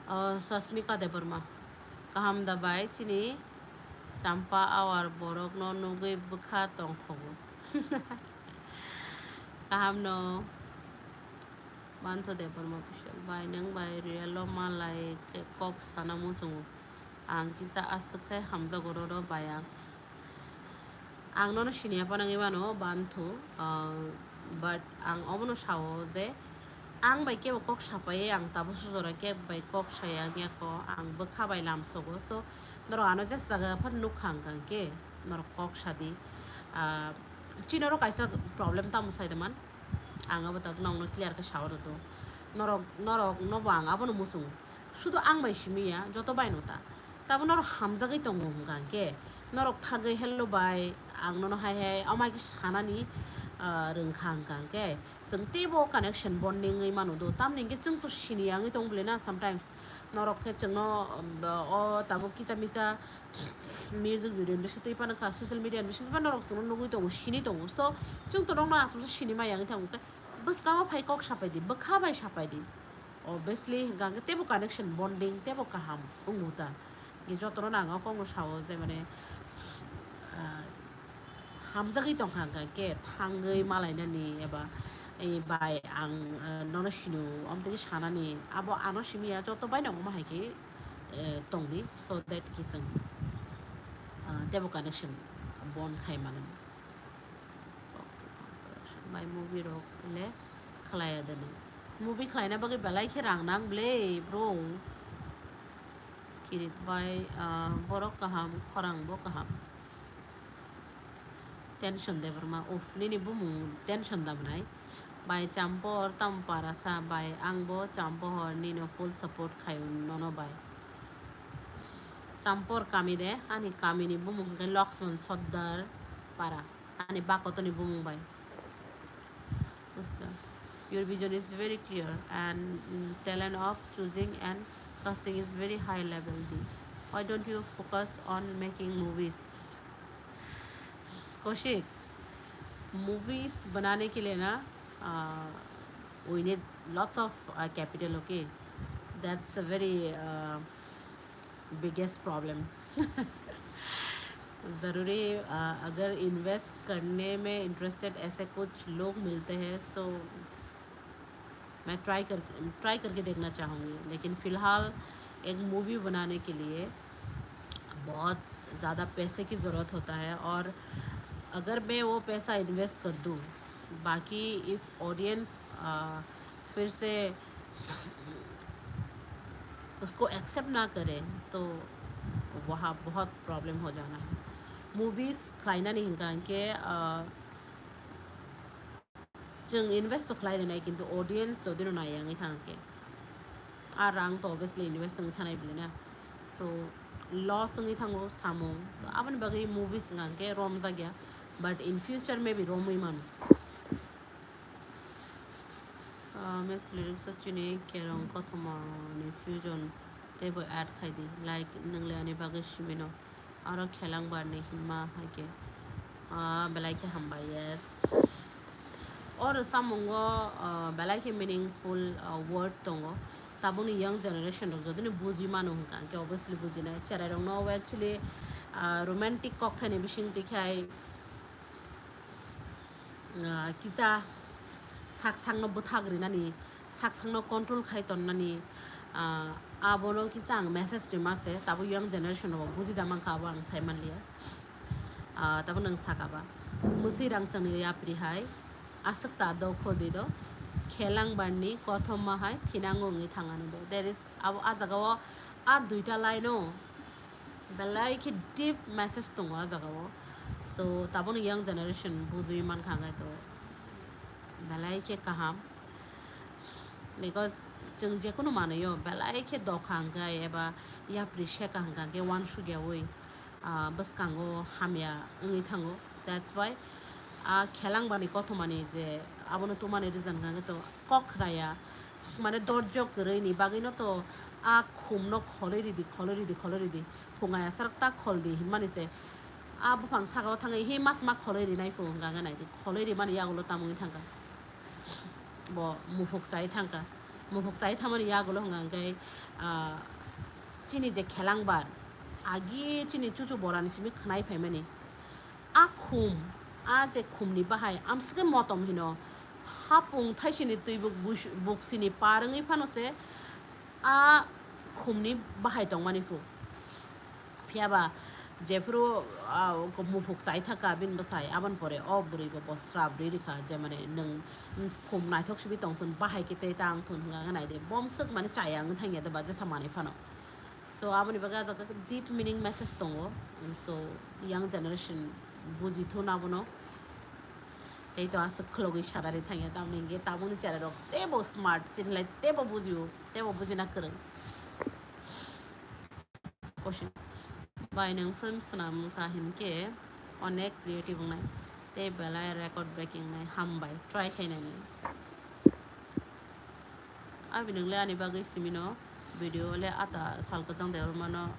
Uh, Sasmika Debbarma. Kaham da bai chini Champa awar borok no nugwi bwkha tongthogo. Kaham no. Banthu Debbarma official bai nwng bai real o malai khe kok sana muchungo. Ang kisa aswk khe hamjago roro bai ang. Ang nono siniya phano wngwi mano Banthu, ah, but ang obono sao je ang bai kebo kok sapai ang tabuk sujora kebo bai kok saya wngya kho, ang bwkha bai lamsogo. So norok ano jesa jaga phano nukha hwnkha hwnkhe norok kok sadi, ah, chini oro kaisa problem tamo sai de man. Ang abo tak nokno clear khe sao rwdo. Norok, norok nobo ang abono muchungo. Sudu ang bai simi ya, joto bai no ta. Tabo norok hamjagwi tongo hwnkha hwnkhe, norok thagwi hello bai, ang nono hai hai, ama khe sanani, ah, rwng kha hwnkha hwnkhe chwng teibo connection bonding wngwi mano do. Tamni hwnkhe chwng to sini yangwi tong bwle na sometimes. Norok khe chwngno, um, o tabuk kisa misa music video ni bisingtwi phano kha, social media ni bisingtwi phano norok chwngno nugwi tongo, sini tongo. So, chwng to norokno aswk sini ma yangwi thango khe bwskango phai kok sapai di, bwkha bai sapai di. Obviously, hwnkha hwnkhe teibo connection bonding teibo kaham wngo ta. Jotono nang o kokno sao je mane, ah, hamjagwi tongkha hwnkha khe thangwi malainani eba, "Ei bai, ang, ah, nono sino," amtwi sanani, abo ano simi ya, joto bai nangma hai khe, eh, tongdi, so that ki chwng, ah, teibo connection bond khai mano. Bai movie rok le khlaiya deno. Movie khlaina bagwi belai khe rang nang ble, bro. Kirit bai, ah, borok kaham, khorang bo kaham. Tension Debbarma, uff, nini bumung Tension Debbarma. Bai Champor tam para sa bai, ang bo Champor nino full support khayo nono bai. Champor kami de, ani kami ni bumung hwnkhe Lakshman Sardar para, ani bakotoni bumung bai. Your vision is very clear and, mm, talent of choosing and casting is very high level. Di, why don't you focus on making movies? Kaushik, movies बनाने के लिए ना, uh, we need lots of, uh, capital, okay? That's a very, uh, biggest problem. जरूरी, uh, अगर invest करने में interested ऐसे कुछ लोग मिलते हैं, so मैं ट्राई कर ट्राई करके देखना चाहूँगी, लेकिन फ़िलहाल एक मूवी बनाने के लिए बहुत ज़्यादा पैसे की ज़रूरत होता है, और अगर मैं वो पैसा इन्वेस्ट कर दूँ, बाकी इफ़ ऑडियंस फिर से उसको एक्सेप्ट ना करे, तो वहाँ बहुत प्रॉब्लम हो जाना है। Movies khlainani hwnkha hwnkhe, uh, chwng invest to khlai rwnai, kintu audience jodi no nai yangwi thang khe, a rang to obviously invest wngwi thanai bwle na, to loss wngwi thango samung. To aboni bagwi movies wngkha hwnkhe romjak ya, but in future maybe romwi mano. Ah, Miss Lyrics o chini kerong kothoma ni fusion teibo add khai di, like, nwng le ani bagwi simi no. Aro khelangbar ni himma hai khe, ah, belai khe hambai, yes. O rwchapmung o, ah, belai khe meaningful, ah, word tongo. Tabukni young generation rok jodi no buji mano hwnkha hwnkhe obviously bujinai. Cherai rok no actually, ah, romantic kok thani bising twi khai, ah, kisa sak sakno bwthak rinani, sak sakno control khai tonnani, ah, abono kisa ang message rima se, tabuk young generation rok buji da mankha, abo ang sai manliya. Ah, tabuk nwng saka ba, mwswi rangchakni yapri hai aswk ta do kho di do, khelangbarni kothoma hai thinango wngwi thangano do. There is, abo, ah jaga o, ah duita line o belai khe deep message tongo ah jaga o. So, tabukni young generation bujui mankha hwnkhe to belai khe kaham, because chwng jekunu manwi o belai khe dokha hwnkhe eba yapri seka hwnkha hwnkhe uansukya ui, ah, bwskango hamya wngwi thango. That's why a khelangbarni kothomani je abono tumani rijak hwnkha hwnkhe to kok khraya, mane dorjo kwrwini bagwino to a khumno kholwi ridi, kholwi ridi, kholwi ridi, phungai aswk ta khol di hinmani se a buphang saka o thangwi hi mas ma kholwi rinai phu hwnkha hwnkhe nai di, kholwi rimani yagulo tamo wngwi thangkha. Bo muphuk chai thangkha, muphuk chai thangmani yagulo hwnkha hwnkhe, ah, chini je khelangbar agi chini chuchu borani simi khwnai phaimani. A khum, a je khumni bahai, amswkhe motom hino, hapung thaisini twi buk-, buis-, buksini par wngwi phano se a khumni bahai tongmani phu. Phiyaba jephuru, ah, muphuk chai thaka bini bwsai, aboni pore o bwrwi bo, bo srap rwi rikha je mane nwng khum naithok sibwi tongthun, bahai khe tei ta wngthun hwnka hwnkhe naidi, bomswk mane chaya wngwi thangya de ba jesa manwi phano. So, aboni bagwi ah jaga deep meaning message tongo. So, young generation buji thun abono. Tei to aswk khulogwi sanani thangya, tamni hwnkhe tabukni cherai rok teibo smart, chini lai teibo bujio, teibo bujina kwrwng. Question. Bai nwng film swnam kha hinkhe onek creative wngnai. Belai record breaking nai, hambai, try khainani. Abi nwngle ani bagwi simino video le ata sal kwchang de ormano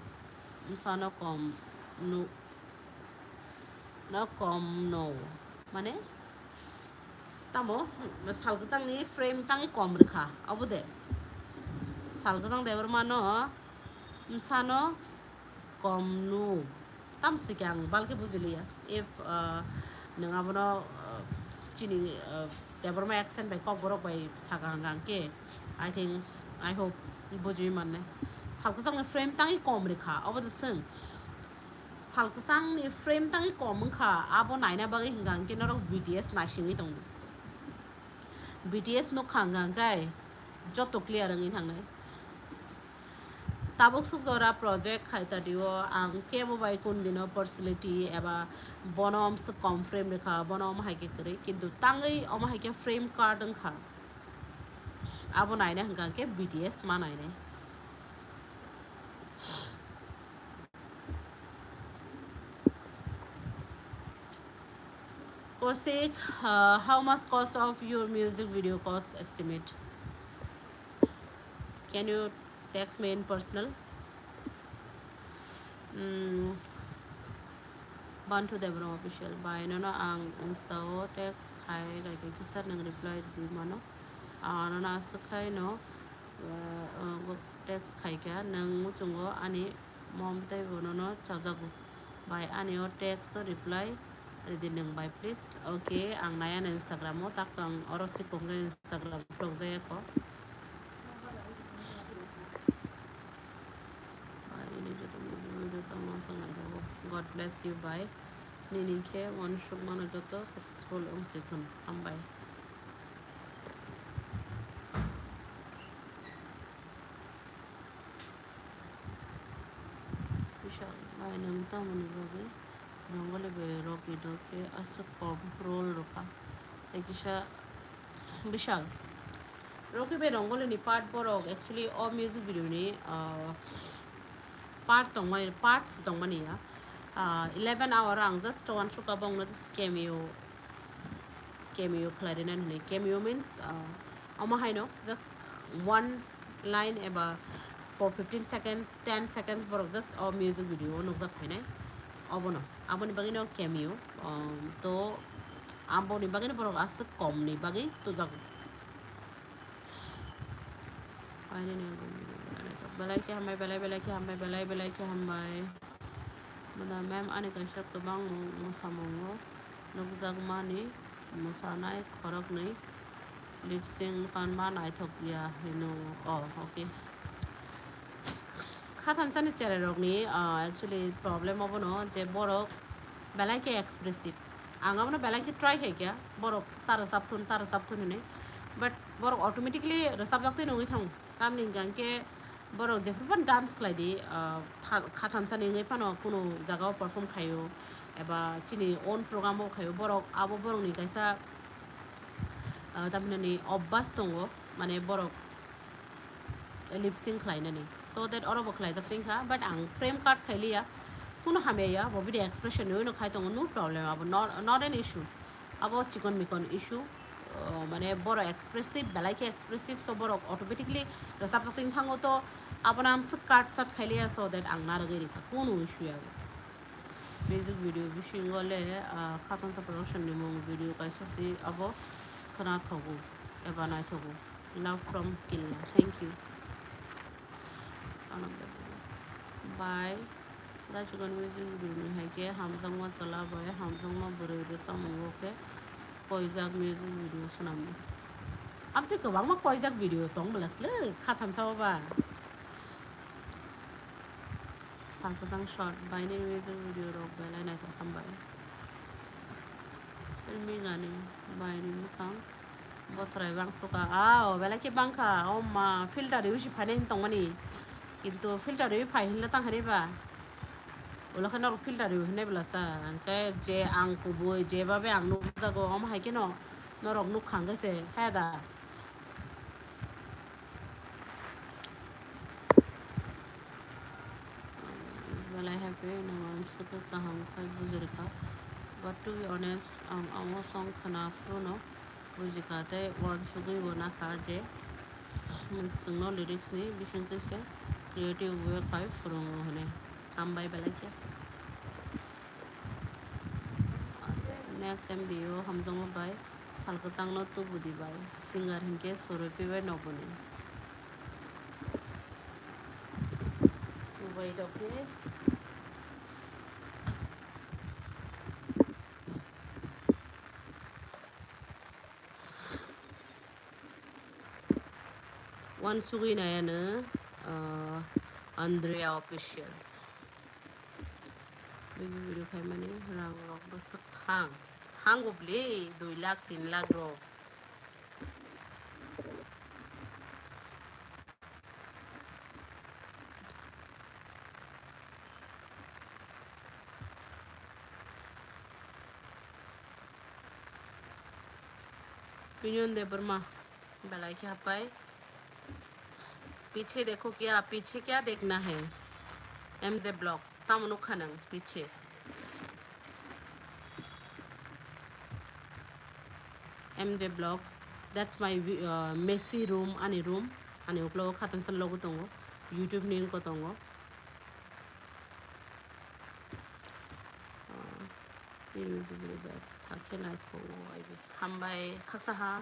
msano kom nu no kom no mane tamo sal kwchang ni frame tangwi kom rwkha obo de sal kwchang de ormano msano kom nu. Tam se khe ang balkhe bujiliya. If, uh, nwng abono, uh, chini, uh, Debbarma accent bai kokborok bai saka hwnkha hwnkhe, I think, I hope, bujui mannai. Sal kwchangni frame tangwi kom rwkha, obo de swng. Sal kwchangni frame tangwi kom wngkha, abo naina bagwi hwnkha hwnkhe norok B T S naisingwi tongo. B T S nukha hwnkha hwnkhe joto clear wngwi thangnai. Tabuk suk jora project khai ta dio, ang kebo bai kun dino personality eba bono amswk kom frame rwkha, bono omo hai khe kwrwi, kintu tangwi omo hai khe frame card wngkha. Abo naina hwnkha khe B T S ma nainai. Kosik, uh, how much cost of your music video cost estimate? Can you text me in personal? Mm, Bantu Debra official. Bai, nono ang Insta o text khai, khai khe kisa nwng reply di mano. Ah, nono aswk khai no, uh, uh, text khai kha, nwng muchungo ani mom tei bonono chajago. Bai, ani o text o reply ridi nwng bai, please. Okay, ang naya na Instagram o, tak to ang oro si kong khe Instagram o khulok jaya kho. Bai, ini joto video tongma swng nai jago. God bless you, bai. Nini khe uansuk mano joto successful wng si thun. Hambai. Bishal bai nwng tamoni bagwi Rangoli bai Rocky do khe aswk kom role rwkha. Tei kisa Bishal. Rocky bai Rangoli ni part borok actually o music video ni, ah, part tongmani, parts tongmani ya. Ah, eleven hour ang just uansukha bongno just cameo, cameo khlai rwna hwnwi. Cameo means, ah, omo haino just one line eba for fifteen seconds, ten seconds borok just o music video o nukjak phainai. Obono, aboni bagwino cameo, um, to aboni bagwino borok aswk komni bagwi tujago. Belai khe hambai, belai, belai khe hambai, belai, belai khe hambai. Mada ma'am, ani kaisa kwbangmung mwsamungo nukjakmani mwsanai khoroknwi lip sync wngkha hwnba naithok ya hino. Oh, okay. Kha thansani cherai rokni, ah, actually problem abono je borok belai khe expressive. Ang abono belai khe try khai kha, borok ta rwchap thun, ta rwchap thun hinwi. But borok automatically rwchapjak twi nungwi thango. Tamni hwnkha hwnkhe borok jephru phano dance khlai di, ah, tha-, kha thansa ni wngwi phano kunu jaga o perform khaio, eba chini own program o khaio, borok abo borok ni kaisa, ah, tamhinani obvas tongo, mane borok lip sync khlai nani, so that oro bo khlai jak tongkha, but ang frame cut khai liya, kunu hamya ya, bo bini expression ni uino khai tongo, no problem, abo not, not an issue, abo chikon mikon issue. Oh, mane borok expressive, belai khe expressive, so borok automatically rwchapjak twi thango to, abono amswk cut sat khai liya, so that ang narwgwi rikha, kunu issue ya. Music video bisingo le, ah, Kha thansa production ni mung video kaisa si abo khna thogo eba naithogo. Love from Killa. Thank you. Bai. Daisugan music video ni hai khe hamjakma chwla bai hamjakma bwrwi rwchapmung o khe koijak music video swnamdi. Amtwi kwbangma koijak video tong bwla le kha thansa o ba. Sal kwchang short bai ni music video rok belai naithok hambai. Filmi gani bai ni bwkhang. Bothrai bang suka, ah, o belai khe bangkha, o ma, filter riwi si phainai hin tongmani. Kintu filter riwi phai hinle tang hinai ba. Ulo khe norok filter riwi hinai bwlasa. Hwnkhe je ang kubui, je babe ang nukjago, omo hai kheno norok nukha hwnkhe se, haya da. Belai happy, nang ang sukhe kaham khai bujui rwkha. But to be honest, ang amo song khna phuru no bujikha tei uansugwi bo nakha je chwngno lyrics ni bisingtwi se creative way khai phwrwngo hwnwi. Hambai belai khe. Next M B O hamjakma bai sal kwchangno tubudi bai singer hinkhe Soropi bai Noboni. Ubai rok khe Uansugwi nai ano, ah, Andrea Official. Video video khaimani rang rok bwswk thang. Thango bwle dui lakh tin lakh rok. Union Debbarma, belai khe hapai. पीछे देखो क्या, पीछे क्या देखना है? M J Vlog, tamo nukha nang piche? M J Vlogs, that's my vi-, uh, messy room, ani room, ani uklo khatansa logo tongo, YouTube ni wngkho tongo. Uh, Invisible bag, thakhe naithogo, aibe. Hambai, khaksa ha.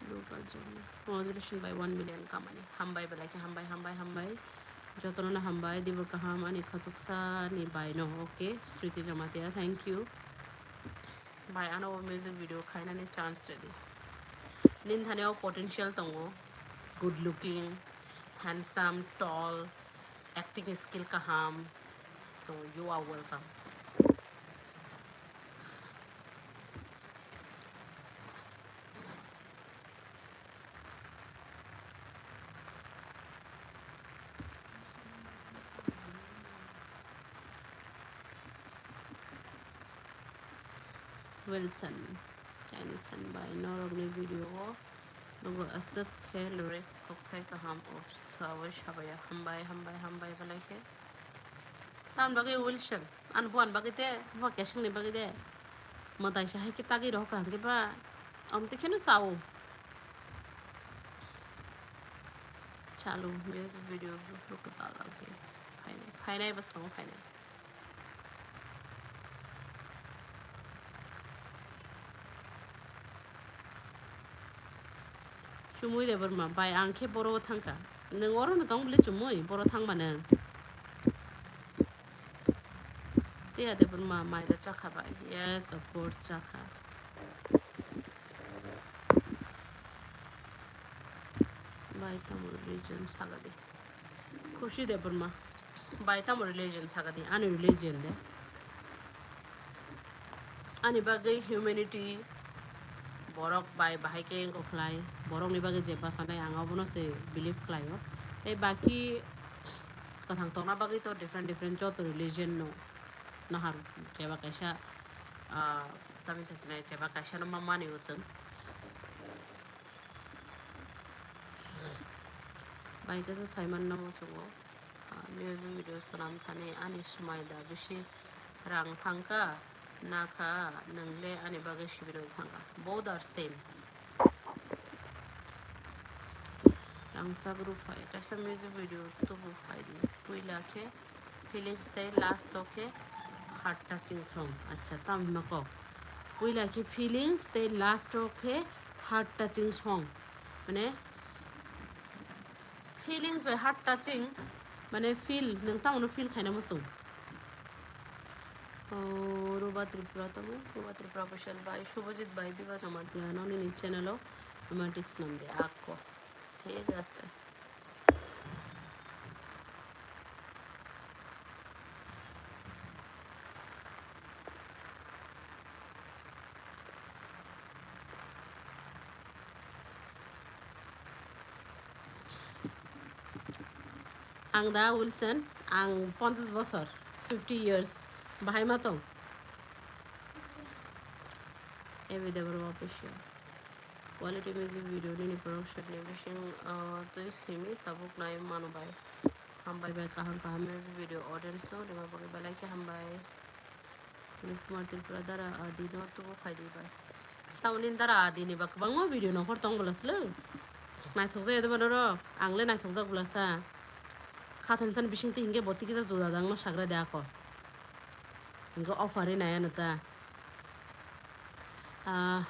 Local channel. Congratulations by one million kamani. Hambai belai khe hambai, hambai, hambai. Jotono no hambai, dibor kaham ani khachuksa ni bai no. Okay, Sriti Jamatia, thank you. Bai ano o music video khainani chance redi. Nini thani o potential tongo. Good looking, handsome, tall, acting skill kaham. So you are welcome. Wilson, Tennyson bai norokni video o nogo aswk khe lyrics kokthai kaham o sawi sabaya hambai, hambai, hambai belai khe. Tamni bagwi Wilson, ani buani bagwi de, bo kesengni bagwi de. Mwtai se hai khe tagwi rohor kaham khe ba, amtwi kheno chao. Chalo, music video bwswk kwtal khe phainai, phainai bwskango phainai. Chumui Debbarma, bai ang khe boro thangkha. Nwng oro no tong bwle Chumui, boro thangma nwng. Priya Debbarma, maida chakha bai. Yes, of course, chakha. Bai tamo religion sagadi. Khushi Debbarma. Bai tamo religion sagadi, ani religion de. Ani bagwi humanity, borok bai bahai khe wngkha khlai, borokni bagwi je bachanai ang abono se believe khlaio. Tei baki kwthang tongna bagwi to different different joto religion no nahar, jeba kaisa, ah, tamni sasnai jeba kaisa no ma mani o chwng. Bai khe se saimanna muchungo. Ah, music video swnam thani ani swmai da bisi rang thangkha, nakha, nwngle ani bagwi sibirwi thangkha. Both are same. Rangchak rw phai, kaisa music video tubu phai di. Puila khe feelings tei last o khe heart touching song. Acha, tamo hwnma kok. Puila khe feelings tei last o khe heart touching song. Mane, feelings bai heart touching, mane feel, nwng tamo no feel khaina muchung. Oh, Ruba Tripura tamo, Ruba Tripura official bai, Subhajit bai, Biba Jamatia, no nini channel o romantic swnam de, akko. Thik ase. Ang da Wilson, ang ponchas bosor, fifty years, bahai ma tong. Evi Debbarma official. Quality music video nini production ni bising, ah, twi simi tabuk nai mano bai. Hambai bai kaham kaham music video audience no rima bagwi belai khe hambai. Dilip Kumar Tripura dara adi no tubu phaidi bai. Tamoni dara adi ni ba kwbangma video no hor tong bwla sle. Naithok jaya de bano ro, ang le naithok jak bwla sa. Khathan san bising ti hinge boti kisa juda dang no sagra de ako. Hinge offer ri naya no ta. Ah,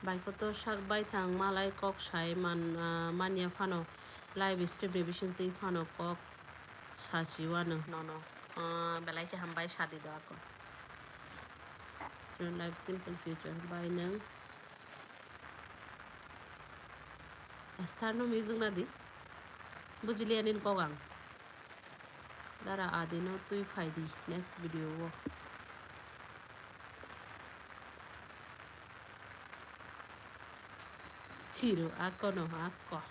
Bai kotor sak bai thang malai kok sai man, ah, manya phano live stream ni bisingtwi phano kok sachi wano nono. Ah, belai khe hambai sadi do ako. Student life simple future bai nang. Star no music na di. Bujiliya nin kok ang. Dara adi no twi phai di next video o. Chiro ako no ako.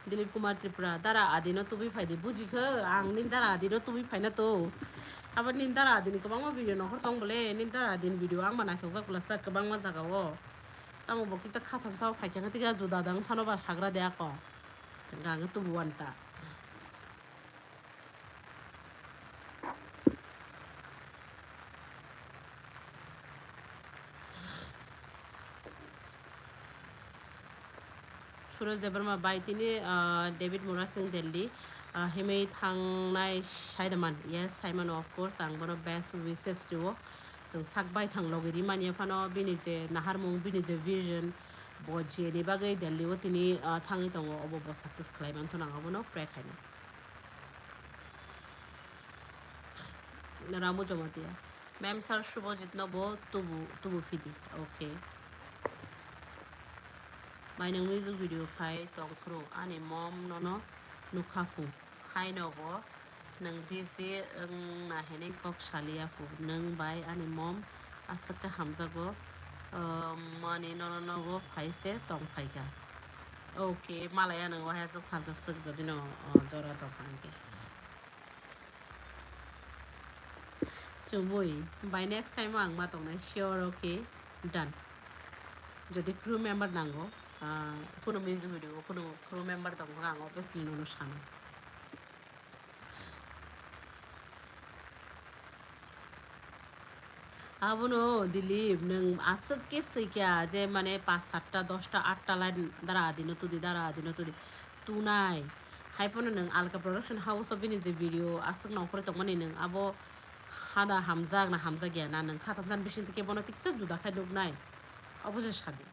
Dilip Kumar Tripura, dara adi no tubui phai di, buji kho, ang nin dara adi no tubui phai na to. Abo nin dara adi ni kwbangma video no hor tong bole, nin dara adi ni video ang ma naithok jak bwla sa kwbangma jaga o. Tamo bo kisa khathan sao phai khe, khe juda dang phano ba sagra de ako. Gange tubu wanta. Suraj Debbarma bai tini, ah, David Murasing Delhi, ah, himwi thangnai saidaman. Yes, saimano, of course, ang bono best wishes rio. Chwng sak bai thang logi rimani phano bini je naharmung, bini je vision, bo jeni bagwi Delhi o tini, ah, thangwi tongo, obo bo success khlai manthono ang abono pray khainai. Ramu Jamatia. Ma'am sir Subhajit no bo tubu, tubu phidi. Okay. Bai nang music video khai tongkhru ani mom nono nukha khu. Hai nogo nwng busy wng na hinwi kok saliya khu. Nwng bai ani mom aswk khe hamjago. Mani nono nogo phai se tong phaikha. Okay, malaya nwng wahai aswk salsa swk jodi no, o, jora tong kha hwnkhe. Chumui, by next time ang ma tongnai sure, okay, done. Jodi crew member nango, ah, kuno music video, kuno crew member tongkha ang obviously nono sanai. Abono Dilip, nwng aswk khe swi kha je mane pas satta, dosta, atta line dara adino tudi, dara adino tudi. Tunai. Hai phano nwng alka production house o bini je video aswk nongkhorwi tongmani nwng abo hada hamjak na hamjak ya na nwng kha thangsan bising khe bono tiksa juda khai nuknai. Obo je sadi.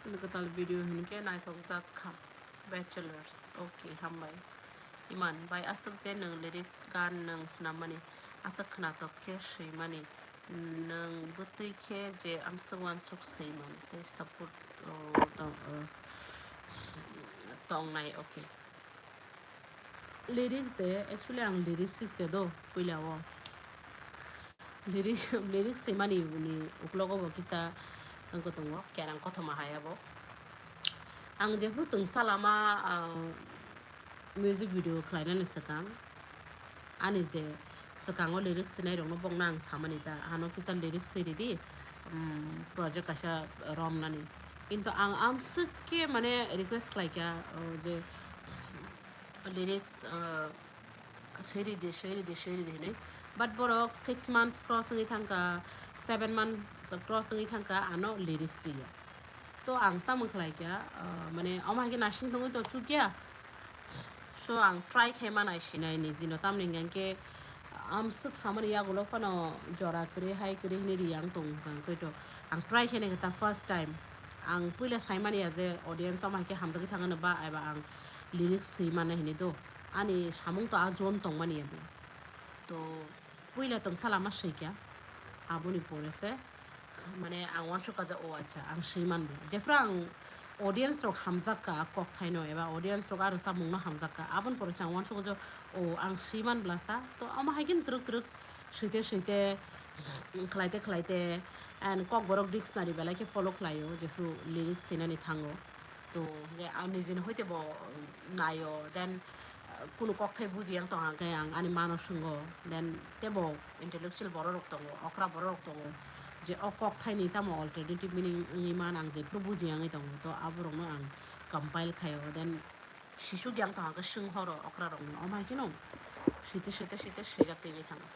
Nwng kwtal video hinkhe naithokjak kha. Bachelors. Okay, hambai. Iman bai aswk je nwng lyrics gan nwng swnammani aswk khnatok khe swimani. Nwng bwtwi khe je amswk uansuk swiman tei support, o, tong, o, tongnai, okay. Lyrics de, actually ang lyrics sikse do, puila o. Lyrics, lyrics swimani ni uklogo bo kisa wngkha tongo, kerang kothoma hai abo. Ang jephru tungsa lama, ah, music video khlainani swkang, ani je swkango lyrics swinai rokno bokno ang samani ta, ano kisa lyrics swi ridi, um, project kaisa romnani. Kintu ang amswk khe mane request khlaikha, o, je lyrics, uh, swi ridi, swi ridi, swi ridi hinwi. But borok six months cross wngwi thangkha, seven months cross wngwi thangkha, ano lyrics riya. To ang tamo khlaikha, uh, mane omo hai khe nasing tongwi to chukya. So ang try khai manai sinai nijino, tamni hwnkhe amswk samani yagulo phano jora kwrwi hai kwrwi hinwi riyang tong kha, hwnkhe to ang try khainai khe ta first time. Ang puila saimani ya je audience omo hai khe hamjagwi thangano ba eba ang lyrics swi manna hinwi do. Ani samung to a zone tongmani ya bo. To puila tong sala ma swikha. Aboni pore se mane ang uansukha je, o acha, ang swi manbo. Jephru ang audience rok hamjakka kokthaino eba audience rok aro samungno hamjakka. Aboni pore se ang uansukha je, o ang swi man blasa. To omo hai khe twrwk twrwk swite swite, khlaite khlaite, and Kokborok dictionary belai khe follow khlaio, jephru lyrics swinani thango. To hwnkhe ang nijini hoite bo naio, then, uh, kunu kokthai buji yang tong hwnkhe ang ani mano swngw, then teibo intellectual borok rok tongo, okra borok rok tongo, je o kok thaini tamo alternative meaning wngwi man, ang jephuru buji wngwi tongo, to aborokno ang compile khaio, then sisuk yang tong hwnkhe swng horo okrarokno, omo hai kheno site site site swijak twi wngwi thango.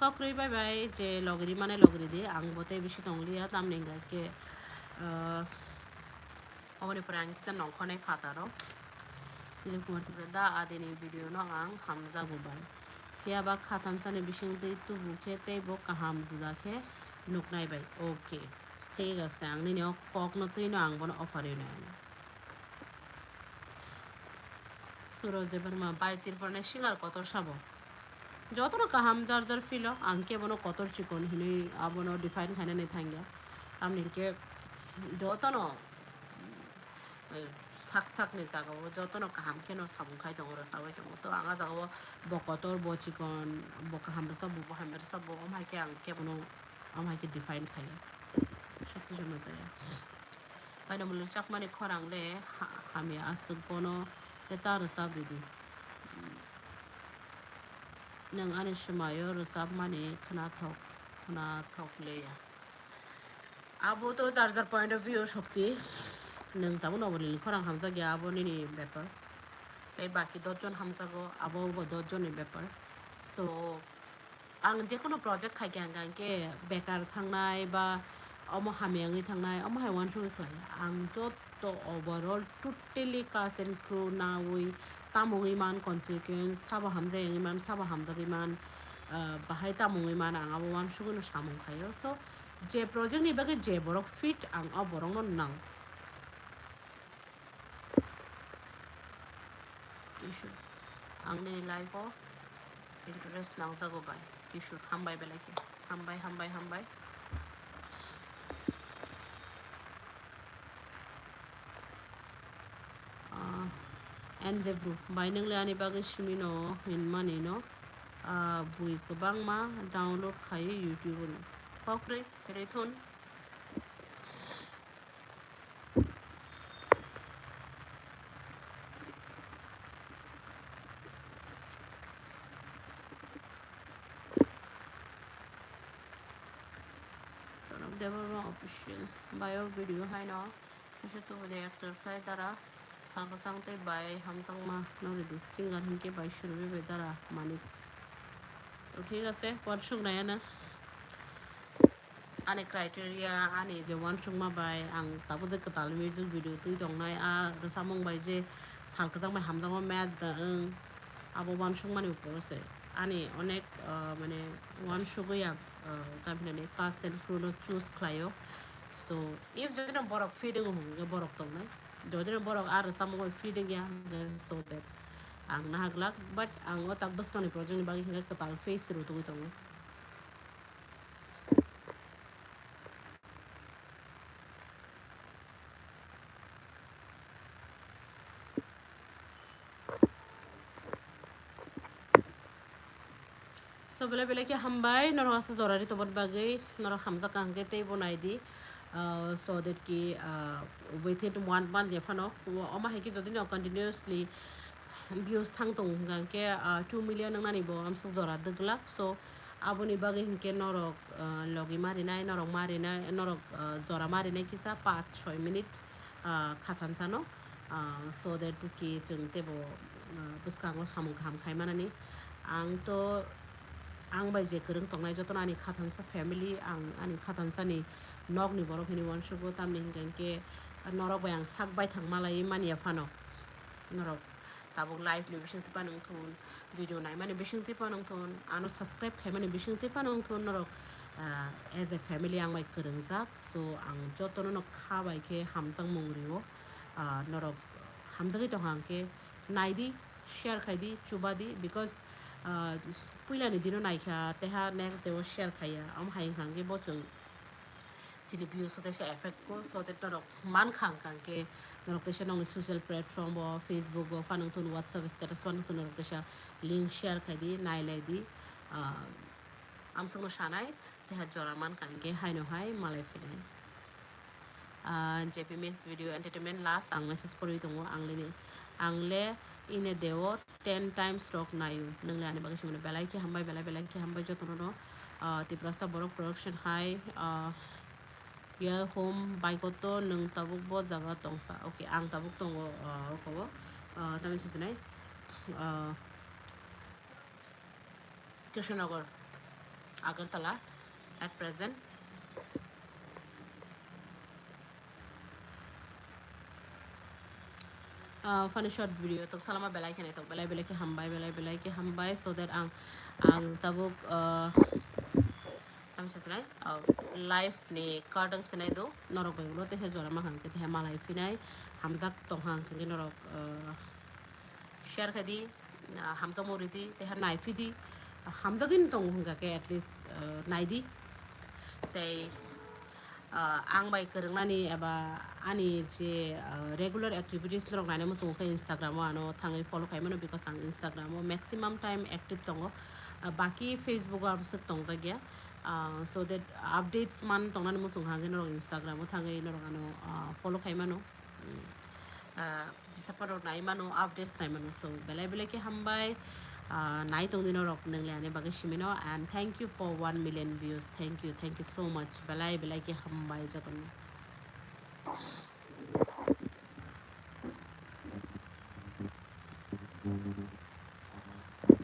Kokrwi bai bai je logri mane logri di, ang bo tei bisi tong liya, tamni hwnkha khe, ah, oboni pore ang kisa nongkhornai phataro. Dilip Kumar Tripura da adini video no ang hamjago bai. Phiya ba kha thansani bising twi tubu khe tei bo kaham juda khe nuknai bai. Okay. Thik ase, ang nini o kok no twi no ang bono offer rwnai. Suraj Debbarma, bai Tripura ni singer kotor sabo. Jotono kaham jar jar feel o, ang kebono kotor chikon hinwi abono define khainani thangya. Tamni hwnkhe jotono, eh, sak sakni jagao jotono kaham kheno samung khai tongo, rwchapwi tongo. To ang a jagao bo kotor, bo chikon, bo kaham rwchap, bo, bo hamya rwchap, bo omo hai khe ang kebono omo hai khe define khaiya. Sotto jona taya. Paino muli chakmani khorang le ha-, hamya aswk bono le ta rwchap ridi. Nwng ani swmaio rwchapmani khwnathok, khwnathok leya. Abo to jar jar point of view sokti. Nwng tabuk nobo nini khorang hamjakya, abo nini bepar. Tei baki dot jon hamjago, abo bo dot jonni bepar. So, ang jekono project khaikha hwnkha hwnkhe bekar thangnai ba omo hamya wngwi thangnai, omo hai uansugwi khlai. Ang joto overall totally cast and crew naui tamo wngwi man, consequence sabo hamjak wngwi man, sabo hamjagwi man, ah, bahai tamo wngwi man, ang abo uansugwino samung khaio. So, je project ni bagwi je borok fit, ang o borokno nang. Kishu. Ang nini life o interest nangjago bai. Kishu, hambai belai khe. Hambai, hambai, hambai. Ah, N J Bru, bai nwng le ani bagwi simi no hinmani no, ah, bui kwbangma download khaio YouTube ni. Kokre, rethun. Pranab Debbarma official bio video haino kisa tubu de actor khai dara Salbwsang tei bai hamjakma no ridi, singer hinkhe bai Surbhi bai dara Manik. To thik ase, uansuk nai ano. Ani criteria, ani je uansukma bai ang tabuk je kwtal music video twi tongnai, a rwchapmung bai je sal kwchang bai hamjakma match da wng, abo uansukmani upor se. Ani onek, ah, mane uansugwi ang, ah, tamhinani cast and crew no choose khlaio. So, if jodi no borok fit wngwi hwnwi borok tongnai, jodi no borok a rwchapmung bai fit wngya, then so that ang nahak glak, but ang o tak bwskangni project ni bagwi hwnkhe kwtal face rw tongwi tongo. So, belai belai khe hambai, norok aswk jora ri tongmani bagwi, norok hamjak kaham khe teibo nai di. Ah, so that ki, ah, within one month ya phano, omo hai khe jodi no continuously views thang tong hwnkha khe, ah, two million wngnani bo amswk jora dwglak. So, aboni bagwi hinkhe norok, ah, logi ma rinai, norok ma rinai, norok, ah, jora ma rinai kisa paanch soi minute, ah, kha thansa no, ah, so that ki chwng teibo, ah, bwskango samung kaham khai manani. Ang to, ang bai je kwrwng tongnai jotono ani kha thansa family, ang ani kha thansani nokni borok hinwi uansugo, tamni hwnkha hinkhe norok bai ang sak baithang malaiwi manya phano. Norok tabuk live ni bisingtwi phano wngthun, video naimani bisingtwi phano wngthun, ano subscribe khaimani bisingtwi phano wngthun, norok, ah, as a family ang bai kwrwngjak. So, ang jotono no kha bai khe hamjakmung rio. Ah, norok hamjagwi tongkha hwnkhe naidi, share khaidi, chubadi, because, ah, puilani dino naikha, teha next day o share khaiya, omo hai wngkha hwnkhe bo chwng chini views o teisa effect ko, so that norok mankha hwnkha hwnkhe norok teisa nokni social platform o, Facebook o, phano wngthun, WhatsApp status phano wngthun, norok teisa link share khaidi, nailaidi. Ah, amswkno sanai, Teha jora mankha hwnkhe haino hai malai phinai. Ah, J P Mix Video Entertainment last ang message porwi tongo, ang le ni, ang le ine deo ten times rok naio, nwng le ani bagwi simi belai khe hambai, belai belai khe hambai jotono no. Ah, Tiprasa Borok Production hai, ah, your home baikoto nwng tabuk bo jaga tongsa. Okay, ang tabuk tongo, ah, oko o, ah, tamni sujunai, ah, Krishnagar, Agartala at present. Ah, funny short video tok salama belai khe naitok, belai belai khe hambai, belai belai khe hambai, so that ang, ang tabuk, ah, tamsa sinai, ah, life ni kardang sinai do, norok bai ulo teha jora mankha hwnkhe teha malai phinai, hamjak tongkha hwnkhe norok, ah, share khai di, ah, hamjakma ridi, teha nai phidi, ah, hamjagwino tongo hwnkha khe at least, ah, nai di. Tei, ah, ang bai kwrwngnani eba ani je, ah, regular activities norok naina muchungo khe Instagram o ano thangwi follow khai mano, because ang Instagram o maximum time active tongo. Ah, baki Facebook o amswk tongjak ya. Ah, so that updates man tongnani muchung hangkhe norok Instagram o thangwi norok ano, ah, follow khai mano. Mm. Ah, jisa paro nai mano, updates nai mano. So, belai belai khe hambai. Ah, nai tong di norok nwng le ani bagwi simi no. And thank you for one million views. Thank you, thank you so much. Belai belai khe hambai jotono.